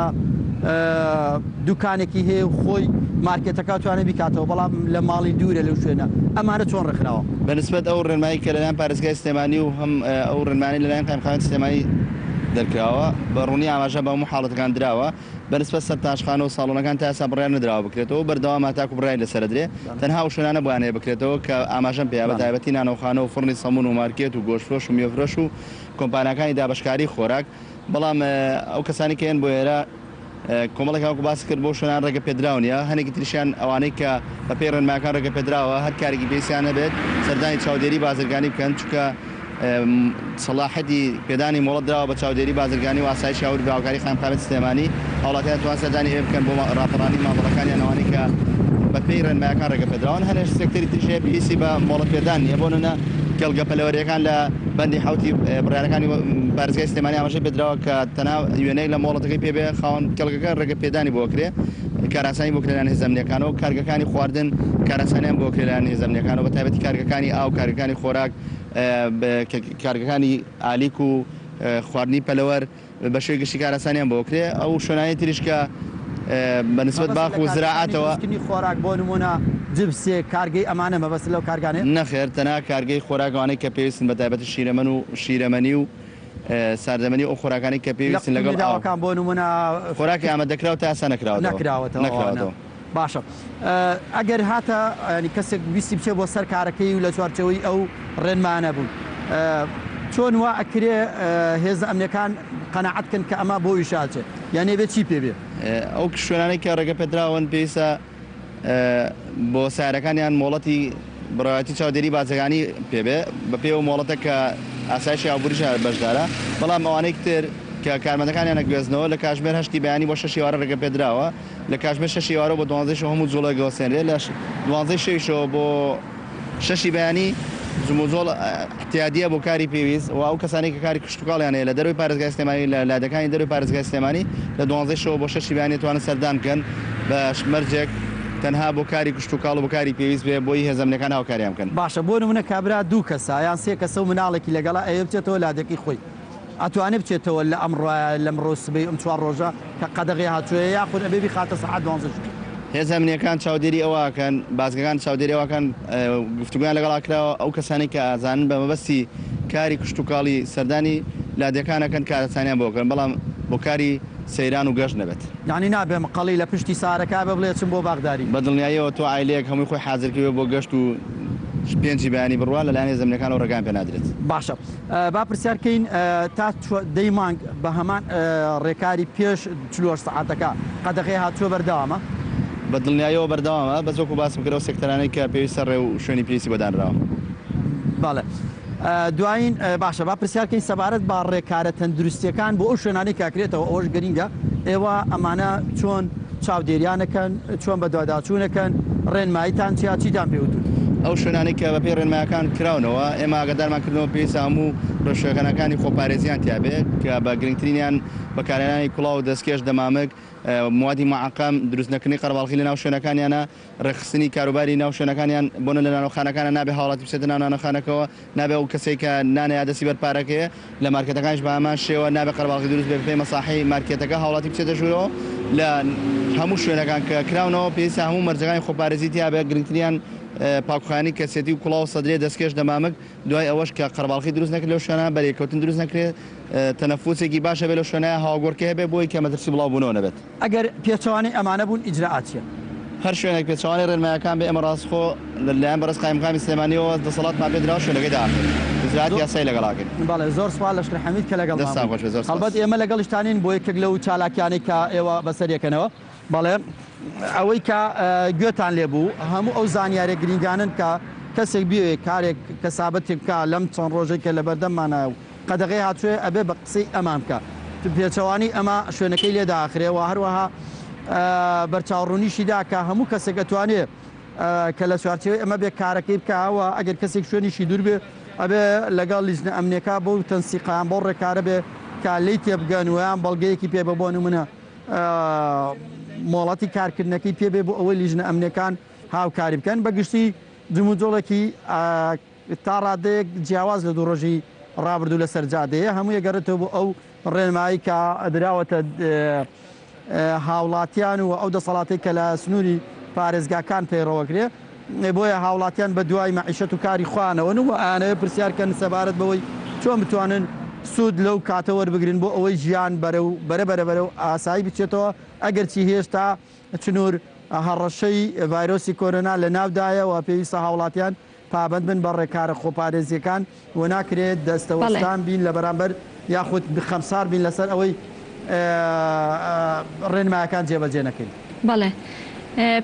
دوکانێکی هەیە و خۆی مارکێتەکە ئەتوانێ بیکاتەوە بەڵام لە ماڵی دوورە لەو شوێنە ئەمانە چۆن ڕێکخراوە؟ بە نسبەت ئەو ڕێنمایی کە لەلایەن پارێزگای سلێمانی و هەم ئەو ڕێنمایانەی لەلایەن قایمقامیەتی سلێمانی دەرکراوە بە ڕوونی ئاماژە بە هەموو حاڵەتەکان دراوە بە نسبەت سەرتاشخانە و ساڵۆنەکان تا ئێستا بڕیار نەدراوە بکرێتەوە و بەردەوامە تاکو بڕیاری لەسەر ئەدرێ تەنها ئەو شوێنانە بۆیان هەیە بکرێتەوە کە ئاماژەم پێیا بە تایبەتی نانەوخانە و فڕنی سەمون و مارکێت و گۆشتفرۆش و میوەفرۆش و کۆمپانیاکانی دابەشکاری خۆراک، بەڵام ئەو کەسانەی کە یەن بۆ ئێرە کۆمەڵێک وەکو باست کرد بۆ شوێنان ڕێگە پێدراو نییە، هەنێکی تریشیان ئەوانەی کە بە پێی ڕێنمایەکان ڕێگە پێدراوە هەر کارێکی پێویستیان هەبێت سەردانی چاودێری بازرگانی بکەن، چونکە سەڵاحەتی پێدانی مۆڵەت دراوە بە چاودێری بازرگانی و ئاسایشی هاوردە بە هاوکاری قایمقامیەتی سلێمانی، هاوڵاتیان دەتوانن سەردانی ئێوە بکەن بۆ ڕاپەڕاندنی مامەڵەکانیان ئەوانەی کە بە پێی ڕێنمایەکان ڕێگە پێدراون، هەنێک سێکتەری تریش هەیە پێویستی بە مۆڵەت پێدان نییە بۆ نمونە کێڵگە پەلەوەرییەکان لە بەندی حەوتی بڕیارەکانی پارێزگای سلێمانی ئاماژەی پێدراوە کە تەنها وێنەیەک لە مۆڵەتەکەی پێ بێ خاوەن کێڵگەکە ڕێگە پێدانی بۆ کرێ کارئاسانی بۆ کرێ لەلایەن هێزە ئەمنییەکانەوە کارگەکانی خواردن کارئاسانیان بۆ کرێ لەلایەن هێزە ئەمنییەکانەوە بە تایبەتی کارگەکانی ئاو کارگەکانی خۆراک کارگەکانی ئالیک و خواردنی پەلەوەر بە شێوەی گشتی کارئاسانیان بۆ کرێ ئەو شوێنانەی تریش کە بە نسبەت مەبەست باخ لە و کارگەکانی زراعەتەوە. دروستکردنی خۆراک بۆ نموونە جبسێک کارگەی ئەمانە مەبەستت لەو کارگانەیە؟ نەخێر تەنها کارگەی خۆراک ئەوانەی کە پێویستن بە تایبەتی شیرەمەن و شیرەمەنی و ساردەمەنی و ئەو خۆراکانەی کە لە پێویستن قوتوو لەگەڵ ئاو. نراوەکان بۆ نموونە خۆراکی ئامادەکراو تا ئێستا نەکراوەتەوە نەکراوەتەوە ئەوانە. نەکراوەتەوە. باشە ئەگەر هاتە یانی کەسێک ویستی بچێ بۆ سەر کارەکەی و لە چوارچێوەی ئەو ڕێنمانە بوون چۆن وا ئەکرێ هێزە ئەمنیەکان قەناعەت کەن کە ئەمە بۆ ویشە ئەچێ یانی ئەبێ چی پێ بێ؟ ئەو شوێنانەی کە ڕێگە پێدراون پێویستە بۆ سەیارەکانیان مۆڵەتی بڕایەتی چاودێری بازرگانی پێ بێ بەپێی ئەو مۆڵەتە کە ئاسایشی ئابووریش بەشدارە بەڵام ئەوانەی تر کە کارمەندەکانیان ئەگوێزنەوە لە کاژمێر هەشتی بەیانی بۆ شەشی ئێوارە ڕێگە پێدراوە لە کاژمێر شەشی ئێوارەوە بۆ دوانزەی شەو هەموو جوڵەیەک دەوەستێنرێت، لە دوانزەی شەویشەوە بۆ شەشی بەیانی جموجۆڵ ئیعتیادییە بۆ کاری پێویست و ئەو کەسانەی کە کاری کشتوکاڵیان هەیە لە دەرەوەی پارێزگای سلێمانی لە لادێکانی دەرەوەی پارێزگای سلێمانی لە دوانزەی شەوە بۆ شەشی بەیانی دەتوانن سەردان بکەن بە مەرجێک تەنها بۆ کاری کشتوکاڵ و بۆ کاری پێویست بێ بۆی هێزە ئەمنیەکان هاوکاریان بکەن. باشە بۆ نمونە کابرا دوو کەسە یان سێ کەسە و مناڵێکی لەگەڵە ئەیەوێ بچێتەوە لادێکەی خۆی ئەتوانێ بچێتەوە لە ئەمڕۆ لەمڕۆ سبەی ئەم چوار ڕۆژە کە قەدەغەی هاتووەیە یاخود ئەبێ بیخاتە سەعات دوانزە شەو؟ هێزە ئەمنییەکان چاودێری ئەوە ئەکەن، بازگەکان چاودێری ئەوە ئەکەن، گفتوگۆیان لەگەڵا کراوە، ئەو کەسانەی کە ئەزانن بە مەبەستی کاری کشتوکاڵی سەردانی لادێکان ئەکەن کارئاسانیان بۆ ئەکەن، بەڵام بۆ کاری سەیران و گەشت نەبێت. یانی نابێ مقەڵی لە پشتی سارەکە بێ بڵێ ئەچم بۆ باخداری. بە دڵنیاییەوە تۆ عایلەیەک هەمووی خۆی حازر کردبێ بۆ گەشت و پێنجی بەیانی بڕوا، لەلایەن هێزە ئەمنییەکانەوە ڕێگایان پێ نادرێت. باشە با پرسیار کەین تا دەی مانگ بە هەمان ڕێکاری پێش 48 سەعاتەکە قەدەغەی هاتووە بەردەوامە؟ بە دڵنیاییەوە بەردەوامە، بەس وەکو باسم کرد ئەو سێکتەرانەی کە پێویستە ڕێ و شوێنی پێویستی بۆ دانراوە. بەڵێ دوایین باشە با پرسیار کەین سەبارەت بە ڕێکارە تەندروستیەکان بۆ ئەو شوێنانەی کە ئەکرێتەوە ئەوەش گرینگە ئێوە ئەمانە چۆن چاودێریان ئەکەن چۆن بەدواداچوون ئەکەن ڕێنماییتان چیە چیتان پێ وتون؟ ئەو شوێنانەی کە بەپێی ڕێنمایەکان کراونەوە ئێمە ئاگادارمان کردنەوە پێویستە هەموو ڕێوشوێنەکانی خۆپارێزیان تیابێ کە بە گرنگترینیان بەکارهێنانی کوڵاو و دەستکێش دەمامک موادی معقم، دروست نەکردنی قەرەباڵغی لەناو شوێنەکانیانە، ڕێکخستنی کاروباری ناو شوێنەکانیان، بۆنە لە نانەوخانەکانە نابێ هاوڵاتی بچێتە ناو نانەخانەکەوە، نابێ ئەو کەسەی کە نانە یا دەستی بەر پارەکەیە، لە مارکێتەکانیش بە هەمان شێوە نابێ قەرەباڵغی دروست بێ بەپێی مەساحەی مارکێتەکە هاوڵاتی بچێتە ژوورەوە، لە هەموو شوێنەکان کە کراونەوە پێویستە هەموو مەرجەکانی خۆپارێزی تیابێ، گرنگتریان پاکوخاوێنی کەسێتی و کوڵاو سەدرێ دەستکێش دەمامک، دوای ئەوەش کە قەرەباڵخی دروست نەکرێت لەو شوێنە، بەرێکەوتن دروست نەکرێت، تەنەفوسێکی باش هەبێت لەو شوێنە، هەواگۆڕکێ هەبێت بۆی کە مەترسی بڵاوبوونەوە نەبێت. ئەگەر پێچەوانەی ئەمانە بوون ئیجرائات چیە؟ هەر شوێنێک پێچەوانەی ڕێنمایەکان بێت ئێمە ڕاستخۆ لە لایەن بەڕێز قایمقامی سلێمانیەوە دەسەڵاتمان پێ دراوە شوێنەکەی داخەین ئیجرائاتی یاسایی لەگەڵ ئەکەین. بەڵێ زۆر سوپاس لەشکر حەمید کە لەگەڵمان دەستتان بوویت. خۆش بێت زۆر سوپاس. هەڵبەت ئێمە لەگەڵیشتانین بۆ یەکێک لەو چالاکیانەی کە ئێوە بەسەریەکەنەوە. بەڵێ ئەوەی کە گوێتان لێ بوو هەموو ئەو زانیاریە گرینگانەن کە کەسێک بیەوێ کارێک کەسابەتێک بکا لەم چەند ڕۆژەی کە لەبەردەممانایە و قەدەغەی هاتوێ ئەبێ بە قسەی ئەمان بکا پێچەوانەی ئەمە شوێنەکەی لێ داخرێ و هەروەها بەرچاوڕوونیشی دا کە هەموو کەسێک ئەتوانێ کە لە چوارچێوەی ئەمە بێ کارەکەی بکا و ئەگەر کەسێک شوێنیشی دوور بێ ئەبێ لەگەڵ لیژنە ئەمنیەکە بەو تەنسیقان بەو ڕێکارە بێ کە لێی تێبگەن و یان بەڵگەیەکی پێ بە بۆ نمونە مۆڵەتی کارکردنەکەی پێ بێ بۆ ئەوەی لیژنە ئەمنیەکان هاوکاری بکەن بە گشتی جموجۆڵێکی تا ڕادەیەک جیاواز لە دوو ڕۆژی ڕابردوو لەسەر جادەیە هەمووی گەڕێتەوە بۆ ئەو ڕێنمایی کە دراوەتە هاوڵاتیان و ئەو دەسەڵاتەی کە لە سنووری پارێزگاکان پەیڕەوەکرێ بۆیە هاوڵاتیان بە دوای مەعیشەت و کاری خۆیانەوەن و ئەیانەوێت پرسیار کەن سەبارەت بەوەی چۆن بتوانن سوود لەو کاتە وەربگرن بۆ ئەوەی ژیان بەرەو بەرە بەرە بەرەو ئاسایی بچێتەوە ئەگەرچی هێشتا چنوور هەڕەشەی ڤایرۆسی کۆرۆنا لە ناودایە و پێویستە هاوڵاتیان پابەند بن بە ڕێکارە خۆپارێزییەکان و ناکرێت دەستەوەستان بین لە بەرامبەر یاخود خەمسار بین لەسەر ئەوەی ڕێنمایەکان جێبەجێ نەکەین. بەڵێ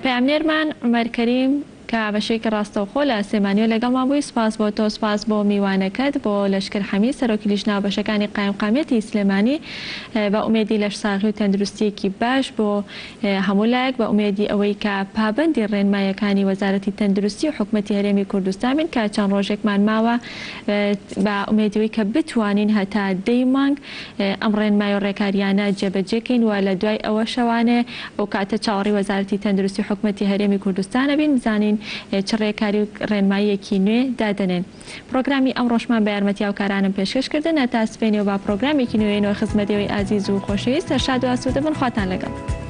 پەیامنێرمان عومەر کەریم کە بە شێوەیەکی ڕاستەوخۆ لە سلێمانیەوە لەگەڵمان بووی سوپاس بۆ تۆ سوپاس بۆ میوانەکەت بۆ لەشکر حەمید سەرۆکی لیژنە هاوبەشەکانی قایمقامیەتی سلێمانی بە ئومێدی لەشساغی و تەندروستیەکی باش بۆ هەموو لایەک بە ئومێدی ئەوەی کە پابەندی ڕێنماییەکانی وەزارەتی تەندروستی و حکومەتی هەرێمی کوردستان بین کە چەند ڕۆژێکمان ماوە بە ئومێدی ئەوەی کە بتوانین هەتا دەی مانگ ئەم ڕێنمایی و ڕێکاریانە جێبەجێ کەین و لە دوای ئەوەشەوانێ ئەو کاتە چاوەڕێی وەزارەتی تەندروستی و حکومەتی هەرێمی کوردستان ئەبین بزانین چ ڕێکاری و ڕێنماییەکی نوێ دادەنێن. پڕۆگرامی ئەمڕۆشمان بە یارمەتی هاوکارانم پێشکەش کردن هەتا سبەینێ و با پڕۆگرامێکی نوێ یەنەوە خزمەت ئێوەی ئازیز و خۆشەویست هەر شاد و ئاسوودە بن خواتان لەگەڵ.